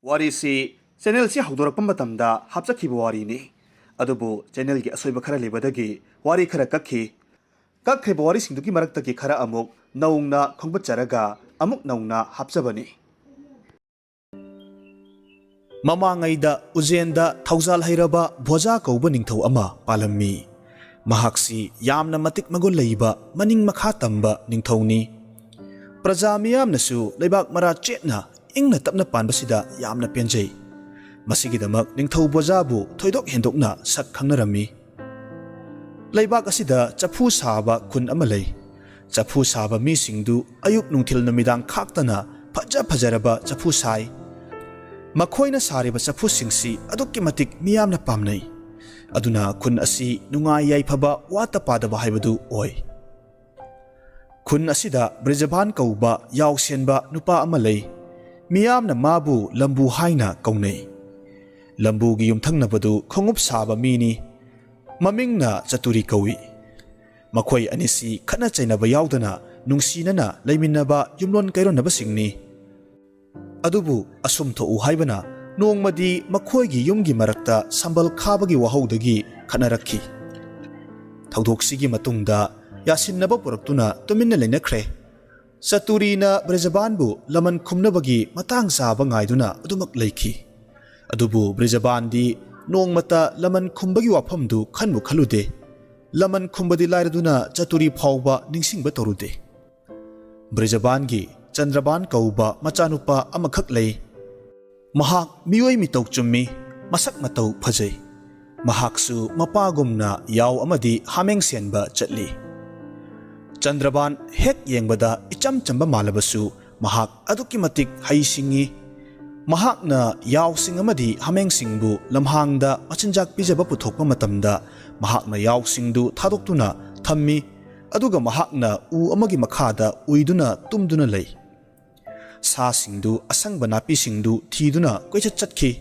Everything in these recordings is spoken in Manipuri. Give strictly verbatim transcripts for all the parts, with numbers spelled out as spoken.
ꯋꯥꯔꯤꯁꯤ ꯆꯦꯅꯦꯜꯁꯤ ꯍꯧꯗꯣꯔꯛꯄ ꯃꯇꯝꯗ ꯍꯥꯞꯆꯈꯤꯕ ꯋꯥꯔꯤꯅꯤ꯫ ꯑꯗꯨꯕꯨ ꯆꯦꯅꯦꯜꯒꯤ ꯑꯁꯣꯏꯕ ꯈꯔ ꯂꯩꯕꯗꯒꯤ ꯋꯥꯔꯤ ꯈꯔ ꯀꯛꯈꯤ꯫ ꯀꯛꯈ꯭ꯔꯤꯕ ꯋꯥꯔꯤꯁꯤꯡꯗꯨꯒꯤ ꯃꯔꯛꯇꯒꯤ ꯈꯔ ꯑꯃꯨꯛ ꯅꯧꯅ ꯈꯣꯝꯒꯠꯆꯔꯒ ꯑꯃꯨꯛ ꯅꯧꯅ ꯍꯥꯞꯆꯕꯅꯤ꯫ ꯃꯃꯥꯡꯉꯩꯗ ꯎꯖꯦꯟꯗ ꯊꯧꯖꯥꯜ ꯍꯩꯔꯕ ꯚꯣꯖꯥ ꯀꯧꯕ ꯅꯤꯡꯊꯧ ꯑꯃ ꯄꯥꯜꯂꯝꯃꯤ꯫ ꯃꯍꯥꯛꯁꯤ ꯌꯥꯝꯅ ꯃꯇꯤꯛ ꯃꯒꯨꯟ ꯂꯩꯕ, ꯃꯅꯤꯡ ꯃꯈꯥ ꯇꯝꯕ ꯅꯤꯡꯊꯧꯅꯤ꯫ ꯄ꯭ꯔꯖꯥ ꯃꯤꯌꯥꯝꯅꯁꯨ ꯂꯩꯕꯥꯛ ꯃꯔꯥ ꯆꯦꯠꯅ ꯏꯪꯅ ꯇꯞꯅ ꯄꯥꯟꯕꯁꯤꯗ ꯌꯥꯝꯅ ꯄꯦꯟꯖꯩ꯫ ꯃꯁꯤꯒꯤꯗꯃꯛ ꯅꯤꯡꯊꯧ ꯚꯣꯖꯥꯕꯨ ꯊꯣꯏꯗꯣꯛ ꯍꯦꯟꯗꯣꯛꯅ ꯁꯛ ꯈꯪꯅꯔꯝꯃꯤ꯫ ꯂꯩꯕꯥꯛ ꯑꯁꯤꯗ ꯆꯐꯨ ꯁꯥꯕ ꯈꯨꯟ ꯑꯃ ꯂꯩ꯫ ꯆꯐꯨ ꯁꯥꯕ ꯃꯤꯁꯤꯡꯗꯨ ꯑꯌꯨꯛ ꯅꯨꯡꯊꯤꯜ ꯅꯨꯃꯤꯗꯥꯡ ꯈꯥꯛꯇꯅ ꯐꯖ ꯐꯖꯔꯕ ꯆꯐꯨ ꯁꯥꯏ꯫ ꯃꯈꯣꯏꯅ ꯁꯥꯔꯤꯕ ꯆꯐꯨꯁꯤꯡꯁꯤ ꯑꯗꯨꯛꯀꯤ ꯃꯇꯤꯛ ꯃꯤꯌꯥꯝꯅ ꯄꯥꯝꯅꯩ꯫ ꯑꯗꯨꯅ ꯈꯨꯟ ꯑꯁꯤ ꯅꯨꯡꯉꯥꯏ ꯌꯥꯏꯐꯕ, ꯋꯥꯠꯇ ꯄꯥꯗꯕ ꯍꯥꯏꯕꯗꯨ ꯑꯣꯏ꯫ ꯈꯨꯟ ꯑꯁꯤꯗ ꯕ꯭ꯔꯤꯖꯕꯥꯟ ꯀꯧꯕ ꯌꯥꯎꯁꯦꯟꯕ ꯅꯨꯄꯥ ꯑꯃ ꯂꯩ꯫ ꯃꯤꯌꯥꯝꯅ ꯃꯥꯕꯨ ꯂꯝꯕꯨ ꯍꯥꯏꯅ ꯀꯧꯅꯩ꯫ ꯂꯝꯕꯨꯒꯤ ꯌꯨꯝꯊꯪꯅꯕꯗꯨ ꯈꯣꯡꯎꯞ ꯁꯥꯕ ꯃꯤꯅꯤ꯫ ꯃꯃꯤꯡꯅ ꯆꯇꯨꯔꯤ ꯀꯧꯏ꯫ ꯃꯈꯣꯏ ꯑꯅꯤꯁꯤ ꯈꯠꯅ ꯆꯩꯅꯕ ꯌꯥꯎꯗꯅ ꯅꯨꯡꯁꯤꯅꯅ ꯂꯩꯃꯤꯟꯅꯕ ꯌꯨꯝꯂꯣꯟ ꯀꯩꯔꯣꯟꯅꯕꯁꯤꯡꯅꯤ꯫ ꯑꯗꯨꯕꯨ ꯑꯁꯨꯝ ꯊꯣꯛꯎ ꯍꯥꯏꯕꯅ ꯅꯣꯡꯃꯗꯤ ꯃꯈꯣꯏꯒꯤ ꯌꯨꯝꯒꯤ ꯃꯔꯛꯇ ꯁꯝꯕꯜ ꯈꯥꯕꯒꯤ ꯋꯥꯍꯧꯗꯒꯤ ꯈꯠꯅꯔꯛꯈꯤ꯫ ꯊꯧꯗꯣꯛꯁꯤꯒꯤ ꯃꯇꯨꯡꯗ ꯌꯥꯁꯤꯟꯅꯕ ꯄꯨꯔꯛꯇꯨꯅ ꯇꯨꯃꯤꯟꯅ ꯂꯩꯅꯈ꯭ꯔꯦ꯫ ꯆꯇꯨꯔꯤꯅ ꯕ꯭ꯔꯖꯕꯥꯟꯕꯨ ꯂꯃꯟ ꯈꯨꯝꯅꯕꯒꯤ ꯃꯇꯥꯡ ꯆꯥꯕ ꯉꯥꯏꯗꯨꯅ ꯑꯗꯨꯃꯛ ꯂꯩꯈꯤ꯫ ꯑꯗꯨꯕꯨ ꯕ꯭ꯔꯖꯕꯥꯟꯗꯤ ꯅꯣꯡꯃꯇ ꯂꯃꯟ ꯈꯨꯝꯕꯒꯤ ꯋꯥꯐꯝꯗꯨ ꯈꯟꯕꯨ ꯈꯜꯂꯨꯗꯦ꯫ ꯂꯃꯟ ꯈꯨꯝꯕꯗꯤ ꯂꯥꯏꯔꯗꯨꯅ ꯆꯇꯨꯔꯤ ꯐꯥꯎꯕ ꯅꯤꯡꯁꯤꯡꯕ ꯇꯧꯔꯨꯗꯦ꯫ ꯕ꯭ꯔꯖꯕꯥꯟꯒꯤ ꯆꯟꯗ꯭ꯔꯕꯥꯟ ꯀꯧꯕ ꯃꯆꯥꯅꯨꯄꯥ ꯑꯃꯈꯛ ꯂꯩ꯫ ꯃꯍꯥꯛ ꯃꯤꯑꯣꯏ ꯃꯤꯇꯧ ꯆꯨꯝꯃꯤ, ꯃꯁꯛ ꯃꯇꯧ ꯐꯖꯩ꯫ ꯃꯍꯥꯛꯁꯨ ꯃꯄꯥꯒꯨꯝꯅ ꯌꯥꯎ ꯑꯃꯗꯤ ꯍꯥꯃꯦꯡ ꯁꯦꯟꯕ ꯆꯠꯂꯤ꯫ ꯆꯟꯗ꯭ꯔꯕꯥꯟ ꯍꯦꯛ ꯌꯦꯡꯕꯗ ꯏꯆꯝ ꯆꯝꯕ ꯃꯥꯜꯂꯕꯁꯨ ꯃꯍꯥꯛ ꯑꯗꯨꯛꯀꯤ ꯃꯇꯤꯛ ꯍꯩꯁꯤꯡꯉꯤ꯫ ꯃꯍꯥꯛꯅ ꯌꯥꯎꯁꯤꯡ ꯑꯃꯗꯤ ꯍꯥꯃꯦꯡꯁꯤꯡꯕꯨ ꯂꯝꯍꯥꯡꯗ ꯃꯆꯤꯟꯖꯥꯛ ꯄꯤꯖꯕ ꯄꯨꯊꯣꯛꯄ ꯃꯇꯝꯗ ꯃꯍꯥꯛꯅ ꯌꯥꯎꯁꯤꯡꯗꯨ ꯊꯥꯗꯣꯛꯇꯨꯅ ꯊꯝꯃꯤ꯫ ꯑꯗꯨꯒ ꯃꯍꯥꯛꯅ ꯎ ꯑꯃꯒꯤ ꯃꯈꯥꯗ ꯎꯏꯗꯨꯅ ꯇꯨꯝꯗꯨꯅ ꯂꯩ꯫ ꯁꯥꯁꯤꯡꯗꯨ ꯑꯁꯪꯕ ꯅꯥꯄꯤꯁꯤꯡꯗꯨ ꯊꯤꯗꯨꯅ ꯀꯣꯏꯆꯠ ꯆꯠꯈꯤ꯫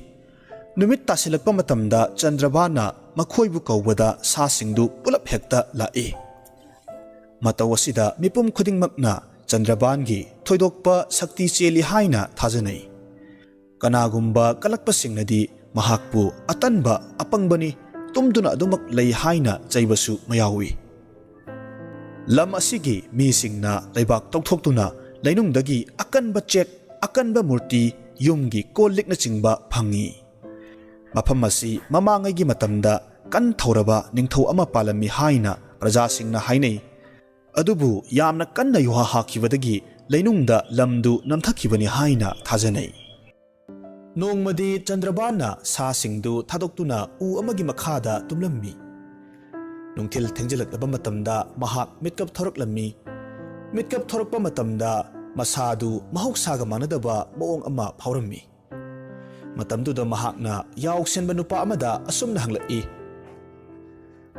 ꯅꯨꯃꯤꯠ ꯇꯥꯁꯤꯜꯂꯛꯄ ꯃꯇꯝꯗ ꯆꯟꯗ꯭ꯔꯕꯥꯟꯅ ꯃꯈꯣꯏꯕꯨ ꯀꯧꯕꯗ ꯁꯥꯁꯤꯡꯗꯨ ꯄꯨꯂꯞ ꯍꯦꯛꯇ ꯂꯥꯛꯏ꯫ ꯃꯇꯧ ꯑꯁꯤꯗ ꯃꯤꯄꯨꯝ ꯈꯨꯗꯤꯡꯃꯛꯅ ꯆꯟꯗ꯭ꯔꯕꯥꯟꯒꯤ ꯊꯣꯏꯗꯣꯛꯄ ꯁꯛꯇꯤ ꯆꯦꯜꯂꯤ ꯍꯥꯏꯅ ꯊꯥꯖꯅꯩ꯫ ꯀꯅꯥꯒꯨꯝꯕ ꯀꯜꯂꯛꯄꯁꯤꯡꯅꯗꯤ ꯃꯍꯥꯛꯄꯨ "ꯑꯇꯟꯕ, ꯑꯄꯪꯕꯅꯤ, ꯇꯨꯝꯗꯨꯅ ꯑꯗꯨꯃꯛ ꯂꯩ" ꯍꯥꯏꯅ ꯆꯩꯕꯁꯨ ꯃꯌꯥꯎꯏ꯫ ꯂꯝ ꯑꯁꯤꯒꯤ ꯃꯤꯁꯤꯡꯅ ꯂꯩꯕꯥꯛ ꯇꯧꯊꯣꯛꯇꯨꯅ ꯂꯩꯅꯨꯡꯗꯒꯤ ꯑꯀꯟꯕ ꯆꯦꯛ, ꯑꯀꯟꯕ ꯃꯨꯔꯇꯤ, ꯌꯨꯝꯒꯤ ꯀꯣꯜ ꯂꯤꯛꯅꯆꯤꯡꯕ ꯐꯪꯉꯤ꯫ ꯃꯐꯝ ꯑꯁꯤ ꯃꯃꯥꯡꯉꯩꯒꯤ ꯃꯇꯝꯗ ꯀꯟ ꯊꯧꯔꯕ ꯅꯤꯡꯊꯧ ꯑꯃ ꯄꯥꯜꯂꯝꯃꯤ ꯍꯥꯏꯅ ꯄ꯭ꯔꯖꯥꯁꯤꯡꯅ ꯍꯥꯏꯅꯩ꯫ ꯑꯗꯨꯕꯨ ꯌꯥꯝꯅ ꯀꯟꯅ ꯌꯨꯍꯥ ꯍꯥꯈꯤꯕꯗꯒꯤ ꯂꯩꯅꯨꯡꯗ ꯂꯝꯗꯨ ꯅꯝꯊꯈꯤꯕꯅꯤ ꯍꯥꯏꯅ ꯊꯥꯖꯅꯩ꯫ ꯅꯣꯡꯃꯗꯤ ꯆꯟꯗ꯭ꯔꯕꯥꯟꯅ ꯁꯥꯁꯤꯡꯗꯨ ꯊꯥꯗꯣꯛꯇꯨꯅ ꯎ ꯑꯃꯒꯤ ꯃꯈꯥꯗ ꯇꯨꯝꯂꯝꯃꯤ꯫ ꯅꯨꯡꯊꯤꯜ ꯊꯦꯡꯖꯤꯜꯂꯛꯂꯕ ꯃꯇꯝꯗ ꯃꯍꯥꯛ ꯃꯤꯠꯀꯞ ꯊꯣꯔꯛꯂꯝꯃꯤ꯫ ꯃꯤꯠꯀꯞ ꯊꯣꯔꯛꯄ ꯃꯇꯝꯗ ꯃꯁꯥꯗꯨ ꯃꯍꯧꯁꯥꯒ ꯃꯥꯟꯅꯗꯕ ꯃꯑꯣꯡ ꯑꯃ ꯐꯥꯎꯔꯝꯃꯤ꯫ ꯃꯇꯝꯗꯨꯗ ꯃꯍꯥꯛꯅ ꯌꯥꯎ ꯁꯦꯟꯕ ꯅꯨꯄꯥ ꯑꯃꯗ ꯑꯁꯨꯝꯅ ꯍꯪꯂꯛꯏ,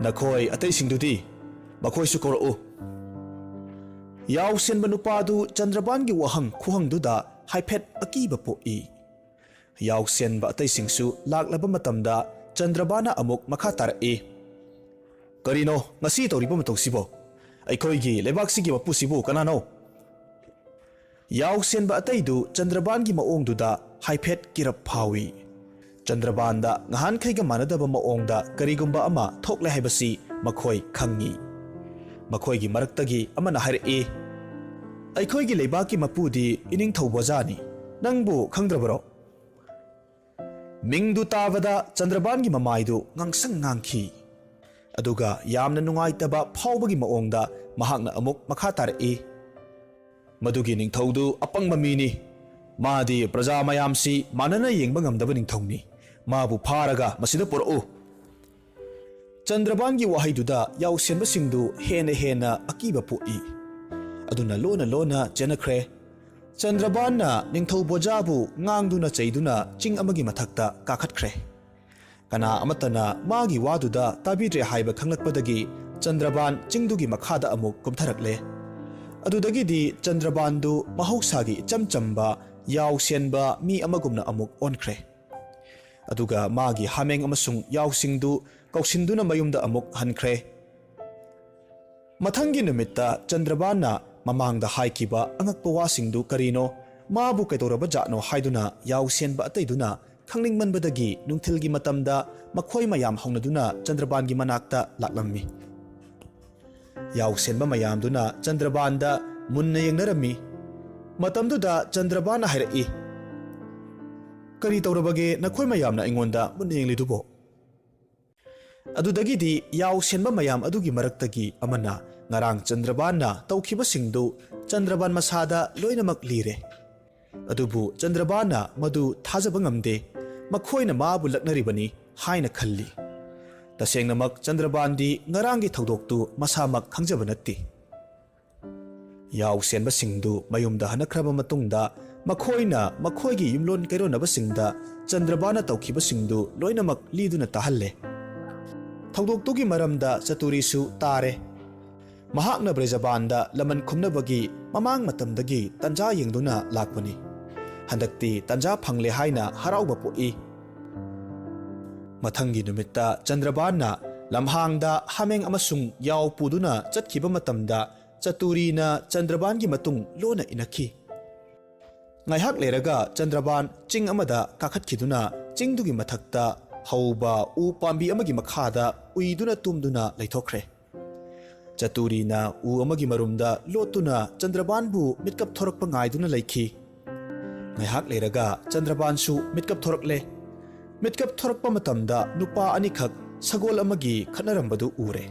"ꯅꯈꯣꯏ ꯑꯇꯩꯁꯤꯡꯗꯨꯗꯤ? ꯃꯈꯣꯏꯁꯨ ꯀꯧꯔꯛꯎ꯫" ꯌꯥꯎ ꯁꯦꯟꯕ ꯅꯨꯄꯥꯗꯨ ꯆꯟꯗ꯭ꯔꯕꯥꯟꯒꯤ ꯋꯥꯍꯪ ꯈꯨꯍꯪꯗꯨꯗ ꯍꯥꯏꯐꯦꯠ ꯑꯀꯤꯕ ꯄꯣꯛꯏ꯫ ꯌꯥꯎ ꯁꯦꯟꯕ ꯑꯇꯩꯁꯤꯡꯁꯨ ꯂꯥꯛꯂꯕ ꯃꯇꯝꯗ ꯆꯟꯗ꯭ꯔꯕꯥꯟꯅ ꯑꯃꯨꯛ ꯃꯈꯥ ꯇꯥꯔꯛꯏ, "ꯀꯔꯤꯅꯣ ꯉꯁꯤ ꯇꯧꯔꯤꯕ ꯃꯇꯧꯁꯤꯕꯣ? ꯑꯩꯈꯣꯏꯒꯤ ꯂꯩꯕꯥꯛꯁꯤꯒꯤ ꯃꯄꯨꯁꯤꯕꯨ ꯀꯅꯥꯅꯣ?" ꯌꯥꯎ ꯁꯦꯟꯕ ꯑꯇꯩꯗꯨ ꯆꯟꯗ꯭ꯔꯕꯥꯟꯒꯤ ꯃꯑꯣꯡꯗꯨꯗ ꯍꯥꯏꯐꯦꯠ ꯀꯤꯔꯞ ꯐꯥꯎꯏ꯫ ꯆꯟꯗ꯭ꯔꯕꯥꯟꯗ ꯉꯍꯥꯟꯈꯩꯒ ꯃꯥꯟꯅꯗꯕ ꯃꯑꯣꯡꯗ ꯀꯔꯤꯒꯨꯝꯕ ꯑꯃ ꯊꯣꯛꯂꯦ ꯍꯥꯏꯕꯁꯤ ꯃꯈꯣꯏ ꯈꯪꯏ꯫ ꯃꯈꯣꯏꯒꯤ ꯃꯔꯛꯇꯒꯤ ꯑꯃꯅ ꯍꯥꯏꯔꯛꯏ, "ꯑꯩꯈꯣꯏꯒꯤ ꯂꯩꯕꯥꯛꯀꯤ ꯃꯄꯨꯗꯤ ꯏꯅꯤꯡꯊꯧ ꯕꯣꯖꯥꯅꯤ꯫ ꯅꯪꯕꯨ ꯈꯪꯗ꯭ꯔꯕꯔꯣ?" ꯃꯤꯡꯗꯨ ꯇꯥꯕꯗ ꯆꯟꯗ꯭ꯔꯕꯥꯟꯒꯤ ꯃꯃꯥꯏꯗꯨ ꯉꯥꯡꯁꯪ ꯉꯥꯡꯈꯤ꯫ ꯑꯗꯨꯒ ꯌꯥꯝꯅ ꯅꯨꯡꯉꯥꯏꯇꯕ ꯐꯥꯎꯕꯒꯤ ꯃꯑꯣꯡꯗ ꯃꯍꯥꯛꯅ ꯑꯃꯨꯛ ꯃꯈꯥ ꯇꯥꯔꯛꯏ, "ꯃꯗꯨꯒꯤ ꯅꯤꯡꯊꯧꯗꯨ ꯑꯄꯪꯕ ꯃꯤꯅꯤ꯫ ꯃꯥꯗꯤ ꯄ꯭ꯔꯖꯥ ꯃꯌꯥꯝꯁꯤ ꯃꯥꯟꯅꯅ ꯌꯦꯡꯕ ꯉꯝꯗꯕ ꯅꯤꯡꯊꯧꯅꯤ꯫ ꯃꯥꯕꯨ ꯐꯥꯔꯒ ꯃꯁꯤꯗ ꯄꯨꯔꯛꯎ꯫" ꯆꯟꯗ꯭ꯔꯕꯥꯟꯒꯤ ꯋꯥꯍꯩꯗꯨꯗ ꯌꯥꯎꯁꯦꯟꯕꯁꯤꯡꯗꯨ ꯍꯦꯟꯅ ꯍꯦꯟꯅ ꯑꯀꯤꯕ ꯄꯣꯛꯏ꯫ ꯑꯗꯨꯅ ꯂꯣꯟꯅ ꯂꯣꯟꯅ ꯆꯦꯟꯅꯈ꯭ꯔꯦ꯫ ꯆꯟꯗ꯭ꯔꯕꯥꯟꯅ ꯅꯤꯡꯊꯧ ꯕꯣꯖꯥꯕꯨ ꯉꯥꯡꯗꯨꯅ ꯆꯩꯗꯨꯅ ꯆꯤꯡ ꯑꯃꯒꯤ ꯃꯊꯛꯇ ꯀꯥꯈꯠꯈ꯭ꯔꯦ꯫ ꯀꯅꯥ ꯑꯃꯠꯇꯅ ꯃꯥꯒꯤ ꯋꯥꯗꯨꯗ ꯇꯥꯕꯤꯗ꯭ꯔꯦ ꯍꯥꯏꯕ ꯈꯪꯂꯛꯄꯗꯒꯤ ꯆꯟꯗ꯭ꯔꯕꯥꯟ ꯆꯤꯡꯗꯨꯒꯤ ꯃꯈꯥꯗ ꯑꯃꯨꯛ ꯀꯨꯝꯊꯔꯛꯂꯦ꯫ ꯑꯗꯨꯗꯒꯤꯗꯤ ꯆꯟꯗ꯭ꯔꯕꯥꯟꯗꯨ ꯃꯍꯧꯁꯥꯒꯤ ꯏꯆꯝ ꯆꯝꯕ ꯌꯥꯎ ꯁꯦꯟꯕ ꯃꯤ ꯑꯃꯒꯨꯝꯅ ꯑꯃꯨꯛ ꯑꯣꯟꯈ꯭ꯔꯦ꯫ ꯑꯗꯨꯒ ꯃꯥꯒꯤ ꯍꯥꯃꯦꯡ ꯑꯃꯁꯨꯡ ꯌꯥꯎꯁꯤꯡꯗꯨ ꯀꯧꯁꯤꯟꯗꯨꯅ ꯃꯌꯨꯝꯗ ꯑꯃꯨꯛ ꯍꯟꯈ꯭ꯔꯦ꯫ ꯃꯊꯪꯒꯤ ꯅꯨꯃꯤꯠꯇ ꯆꯟꯗ꯭ꯔꯕꯥꯟꯅ ꯃꯃꯥꯡꯗ ꯍꯥꯏꯈꯤꯕ ꯑꯉꯛꯄ ꯋꯥꯁꯤꯡꯗꯨ ꯀꯔꯤꯅꯣ, ꯃꯥꯕꯨ ꯀꯩꯗꯧꯔꯕ ꯖꯥꯠꯅꯣ ꯍꯥꯏꯗꯨꯅ ꯌꯥꯎꯁꯦꯟꯕ ꯑꯇꯩꯗꯨꯅ ꯈꯪꯅꯤꯡꯃꯟꯕꯗꯒꯤ ꯅꯨꯡꯊꯤꯜꯒꯤ ꯃꯇꯝꯗ ꯃꯈꯣꯏ ꯃꯌꯥꯝ ꯍꯧꯅꯗꯨꯅ ꯆꯟꯗ꯭ꯔꯕꯥꯟꯒꯤ ꯃꯅꯥꯛꯇ ꯂꯥꯛꯂꯝꯃꯤ꯫ ꯌꯥꯎꯁꯦꯟꯕ ꯃꯌꯥꯝꯗꯨꯅ ꯆꯟꯗ꯭ꯔꯕꯥꯟꯗ ꯃꯨꯟꯅ ꯌꯦꯡꯅꯔꯝꯃꯤ꯫ ꯃꯇꯝꯗꯨꯗ ꯆꯟꯗ꯭ꯔꯕꯥꯟꯅ ꯍꯥꯏꯔꯛꯏ, "ꯀꯔꯤ ꯇꯧꯔꯕꯒꯦ ꯅꯈꯣꯏ ꯃꯌꯥꯝꯅ ꯑꯩꯉꯣꯟꯗ ꯃꯨꯟꯅ ꯌꯦꯡꯂꯤꯗꯨꯕꯣ?" ꯑꯗꯨꯗꯒꯤꯗꯤ ꯌꯥꯎꯁꯦꯟꯕ ꯃꯌꯥꯝ ꯑꯗꯨꯒꯤ ꯃꯔꯛꯇꯒꯤ ꯑꯃꯅ ꯉꯔꯥꯡ ꯆꯟꯗ꯭ꯔꯕꯥꯟꯅ ꯇꯧꯈꯤꯕꯁꯤꯡꯗꯨ ꯆꯟꯗ꯭ꯔꯕꯥꯟ ꯃꯁꯥꯗ ꯂꯣꯏꯅꯃꯛ ꯂꯤꯔꯦ꯫ ꯑꯗꯨꯕꯨ ꯆꯟꯗ꯭ꯔꯕꯥꯟꯅ ꯃꯗꯨ ꯊꯥꯖꯕ ꯉꯝꯗꯦ꯫ ꯃꯈꯣꯏꯅ ꯃꯥꯕꯨ ꯂꯛꯅꯔꯤꯕꯅꯤ ꯍꯥꯏꯅ ꯈꯜꯂꯤ꯫ ꯇꯁꯦꯡꯅꯃꯛ ꯆꯟꯗ꯭ꯔꯕꯥꯟꯗꯤ ꯉꯔꯥꯡꯒꯤ ꯊꯧꯗꯣꯛꯇꯨ ꯃꯁꯥꯃꯛ ꯈꯪꯖꯕ ꯅꯠꯇꯦ꯫ ꯌꯥꯎꯁꯦꯟꯕꯁꯤꯡꯗꯨ ꯃꯌꯨꯝꯗ ꯍꯟꯅꯈ꯭ꯔꯕ ꯃꯇꯨꯡꯗ ꯃꯈꯣꯏꯅ ꯃꯈꯣꯏꯒꯤ ꯌꯨꯝꯂꯣꯟ ꯀꯩꯔꯣꯟꯅꯕꯁꯤꯡꯗ ꯆꯟꯗ꯭ꯔꯕꯥꯟꯅ ꯇꯧꯈꯤꯕꯁꯤꯡꯗꯨ ꯂꯣꯏꯅꯃꯛ ꯂꯤꯗꯨꯅ ꯇꯥꯍꯜꯂꯦ꯫ ꯊꯧꯗꯣꯛꯇꯨꯒꯤ ꯃꯔꯝꯗ ꯆꯇꯨꯔꯤꯁꯨ ꯇꯥꯔꯦ꯫ ꯃꯍꯥꯛꯅ ꯕ꯭ꯔꯖꯕꯥꯟꯗ ꯂꯃꯟ ꯈꯨꯝꯅꯕꯒꯤ ꯃꯃꯥꯡ ꯃꯇꯝꯗꯒꯤ ꯇꯟꯖꯥ ꯌꯦꯡꯗꯨꯅ ꯂꯥꯛꯄꯅꯤ꯫ ꯍꯟꯗꯛꯇꯤ ꯇꯟꯖꯥ ꯐꯪꯂꯦ ꯍꯥꯏꯅ ꯍꯔꯥꯎꯕ ꯄꯣꯛꯏ꯫ ꯃꯊꯪꯒꯤ ꯅꯨꯃꯤꯠꯇ ꯆꯟꯗ꯭ꯔꯕꯥꯟꯅ ꯂꯝꯍꯥꯡꯗ ꯍꯥꯃꯦꯡ ꯑꯃꯁꯨꯡ ꯌꯥꯎ ꯄꯨꯗꯨꯅ ꯆꯠꯈꯤꯕ ꯃꯇꯝꯗ ꯆꯇꯨꯔꯤꯅ ꯆꯟꯗ꯭ꯔꯕꯥꯟꯒꯤ ꯃꯇꯨꯡ ꯂꯣꯟꯅ ꯏꯟꯅꯈꯤ꯫ ꯉꯥꯏꯍꯥꯛ ꯂꯩꯔꯒ ꯆꯟꯗ꯭ꯔꯕꯥꯟ ꯆꯤꯡ ꯑꯃꯗ ꯀꯥꯈꯠꯈꯤꯗꯨꯅ ꯆꯤꯡꯗꯨꯒꯤ ꯃꯊꯛꯇ ꯍꯧꯕ ꯎ ꯄꯥꯝꯕꯤ ꯑꯃꯒꯤ ꯃꯈꯥꯗ ꯎꯏꯗꯨꯅ ꯇꯨꯝꯗꯨꯅ ꯂꯩꯊꯣꯛꯈ꯭ꯔꯦ꯫ ꯆꯇꯨꯔꯤꯅ ꯎ ꯑꯃꯒꯤ ꯃꯔꯨꯝꯗ ꯂꯣꯠꯇꯨꯅ ꯆꯟꯗ꯭ꯔꯕꯥꯟꯕꯨ ꯃꯤꯠꯀꯞ ꯊꯣꯔꯛꯄ ꯉꯥꯏꯗꯨꯅ ꯂꯩꯈꯤ꯫ ꯉꯥꯏꯍꯥꯛ ꯂꯩꯔꯒ ꯆꯟꯗ꯭ꯔꯕꯥꯟꯁꯨ ꯃꯤꯠꯀꯞ ꯊꯣꯔꯛꯂꯦ꯫ ꯃꯤꯠꯀꯞ ꯊꯣꯔꯛꯄ ꯃꯇꯝꯗ ꯅꯨꯄꯥ ꯑꯅꯤꯈꯛ ꯁꯒꯣꯜ ꯑꯃꯒꯤ ꯈꯠꯅꯔꯝꯕꯗꯨ ꯎꯔꯦ꯫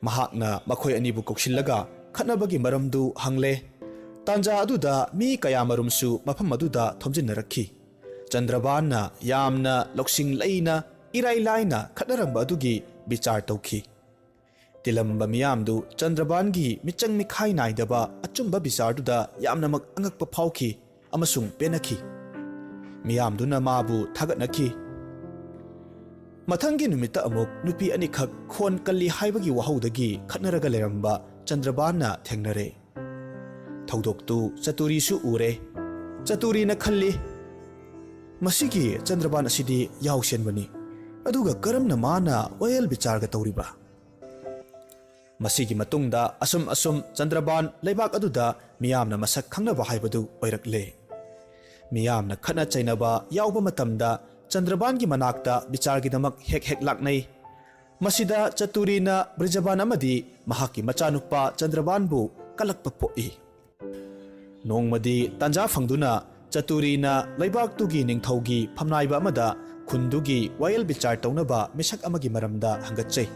ꯃꯍꯥꯛꯅ ꯃꯈꯣꯏ ꯑꯅꯤꯕꯨ ꯀꯧꯁꯤꯜꯂꯒ ꯈꯠꯅꯕꯒꯤ ꯃꯔꯝꯗꯨ ꯍꯪꯂꯦ꯫ ꯇꯥꯟꯖꯥ ꯑꯗꯨꯗ ꯃꯤ ꯀꯌꯥꯃꯔꯨꯝꯁꯨ ꯃꯐꯝ ꯑꯗꯨꯗ ꯊꯣꯝꯖꯤꯟꯅꯔꯛꯈꯤ꯫ ꯆꯟꯗ꯭ꯔꯕꯥꯟꯅ ꯌꯥꯝꯅ ꯂꯧꯁꯤꯡ ꯂꯩꯅ ꯏꯔꯥꯏ ꯂꯥꯏꯅ ꯈꯠꯅꯔꯝꯕ ꯑꯗꯨꯒꯤ ꯕꯤꯆꯥꯔ ꯇꯧꯈꯤ꯫ ꯇꯤꯜꯂꯝꯕ ꯃꯤꯌꯥꯝꯗꯨ ꯆꯟꯗ꯭ꯔꯕꯥꯟꯒꯤ ꯃꯤꯆꯪ ꯃꯤꯈꯥꯏ ꯅꯥꯏꯗꯕ ꯑꯆꯨꯝꯕ ꯕꯤꯆꯥꯔꯗꯨꯗ ꯌꯥꯝꯅꯃꯛ ꯑꯉꯛꯄ ꯐꯥꯎꯈꯤ ꯑꯃꯁꯨꯡ ꯄꯦꯟꯅꯈꯤ꯫ ꯃꯤꯌꯥꯝꯗꯨꯅ ꯃꯥꯕꯨ ꯊꯥꯒꯠꯅꯈꯤ꯫ ꯃꯊꯪꯒꯤ ꯅꯨꯃꯤꯠꯇ ꯑꯃꯨꯛ ꯅꯨꯄꯤ ꯑꯅꯤꯈꯛ ꯈꯣꯟ ꯀꯜꯂꯤ ꯍꯥꯏꯕꯒꯤ ꯋꯥꯍꯧꯗꯒꯤ ꯈꯠꯅꯔꯒ ꯂꯩꯔꯝꯕ ꯆꯟꯗ꯭ꯔꯕꯥꯟꯅ ꯊꯦꯡꯅꯔꯦ꯫ ꯊꯧꯗꯣꯛꯇꯨ ꯆꯇꯨꯔꯤꯁꯨ ꯎꯔꯦ꯫ ꯆꯇꯨꯔꯤꯅ ꯈꯜꯂꯤ, "ꯃꯁꯤꯒꯤ ꯆꯟꯗ꯭ꯔꯕꯥꯟ ꯑꯁꯤꯗꯤ ꯌꯥꯎꯁꯦꯟꯕꯅꯤ, ꯑꯗꯨꯒ ꯀꯔꯝꯅ ꯃꯥꯅ ꯋꯥꯌꯦꯜ ꯕꯤꯆꯥꯔꯒ ꯇꯧꯔꯤꯕ?" ꯃꯁꯤꯒꯤ ꯃꯇꯨꯡꯗ ꯑꯁꯨꯝ ꯑꯁꯨꯝ ꯆꯟꯗ꯭ꯔꯕꯥꯟ ꯂꯩꯕꯥꯛ ꯑꯗꯨꯗ ꯃꯤꯌꯥꯝꯅ ꯃꯁꯛ ꯈꯪꯅꯕ ꯍꯥꯏꯕꯗꯨ ꯑꯣꯏꯔꯛꯂꯦ꯫ ꯃꯤꯌꯥꯝꯅ ꯈꯠꯅ ꯆꯩꯅꯕ ꯌꯥꯎꯕ ꯃꯇꯝꯗ ꯆꯟꯗ꯭ꯔꯕꯥꯟꯒꯤ ꯃꯅꯥꯛꯇ ꯕꯤꯆꯥꯔꯒꯤꯗꯃꯛ ꯍꯦꯛ ꯍꯦꯛ ꯂꯥꯛꯅꯩ꯫ ꯃꯁꯤꯗ ꯆꯇꯨꯔꯤꯅ ꯕ꯭ꯔꯤꯖꯕꯥꯟ ꯑꯃꯗꯤ ꯃꯍꯥꯛꯀꯤ ꯃꯆꯥꯅꯨꯄꯥ ꯆꯟꯗ꯭ꯔꯕꯥꯟꯕꯨ ꯀꯜꯂꯛꯄ ꯄꯣꯛꯏ꯫ ꯅꯣꯡꯃꯗꯤ ꯇꯥꯟꯖꯥ ꯐꯪꯗꯨꯅ ꯆꯇꯨꯔꯤꯅ ꯂꯩꯕꯥꯛꯇꯨꯒꯤ ꯅꯤꯡꯊꯧꯒꯤ ꯐꯝꯅꯥꯏꯕ ꯑꯃꯗ ꯈꯨꯟꯗꯨꯒꯤ ꯋꯥꯌꯦꯜ ꯕꯤꯆꯥꯔ ꯇꯧꯅꯕ ꯃꯤꯁꯛ ꯑꯃꯒꯤ ꯃꯔꯝꯗ ꯍꯪꯒꯠꯆꯩ꯫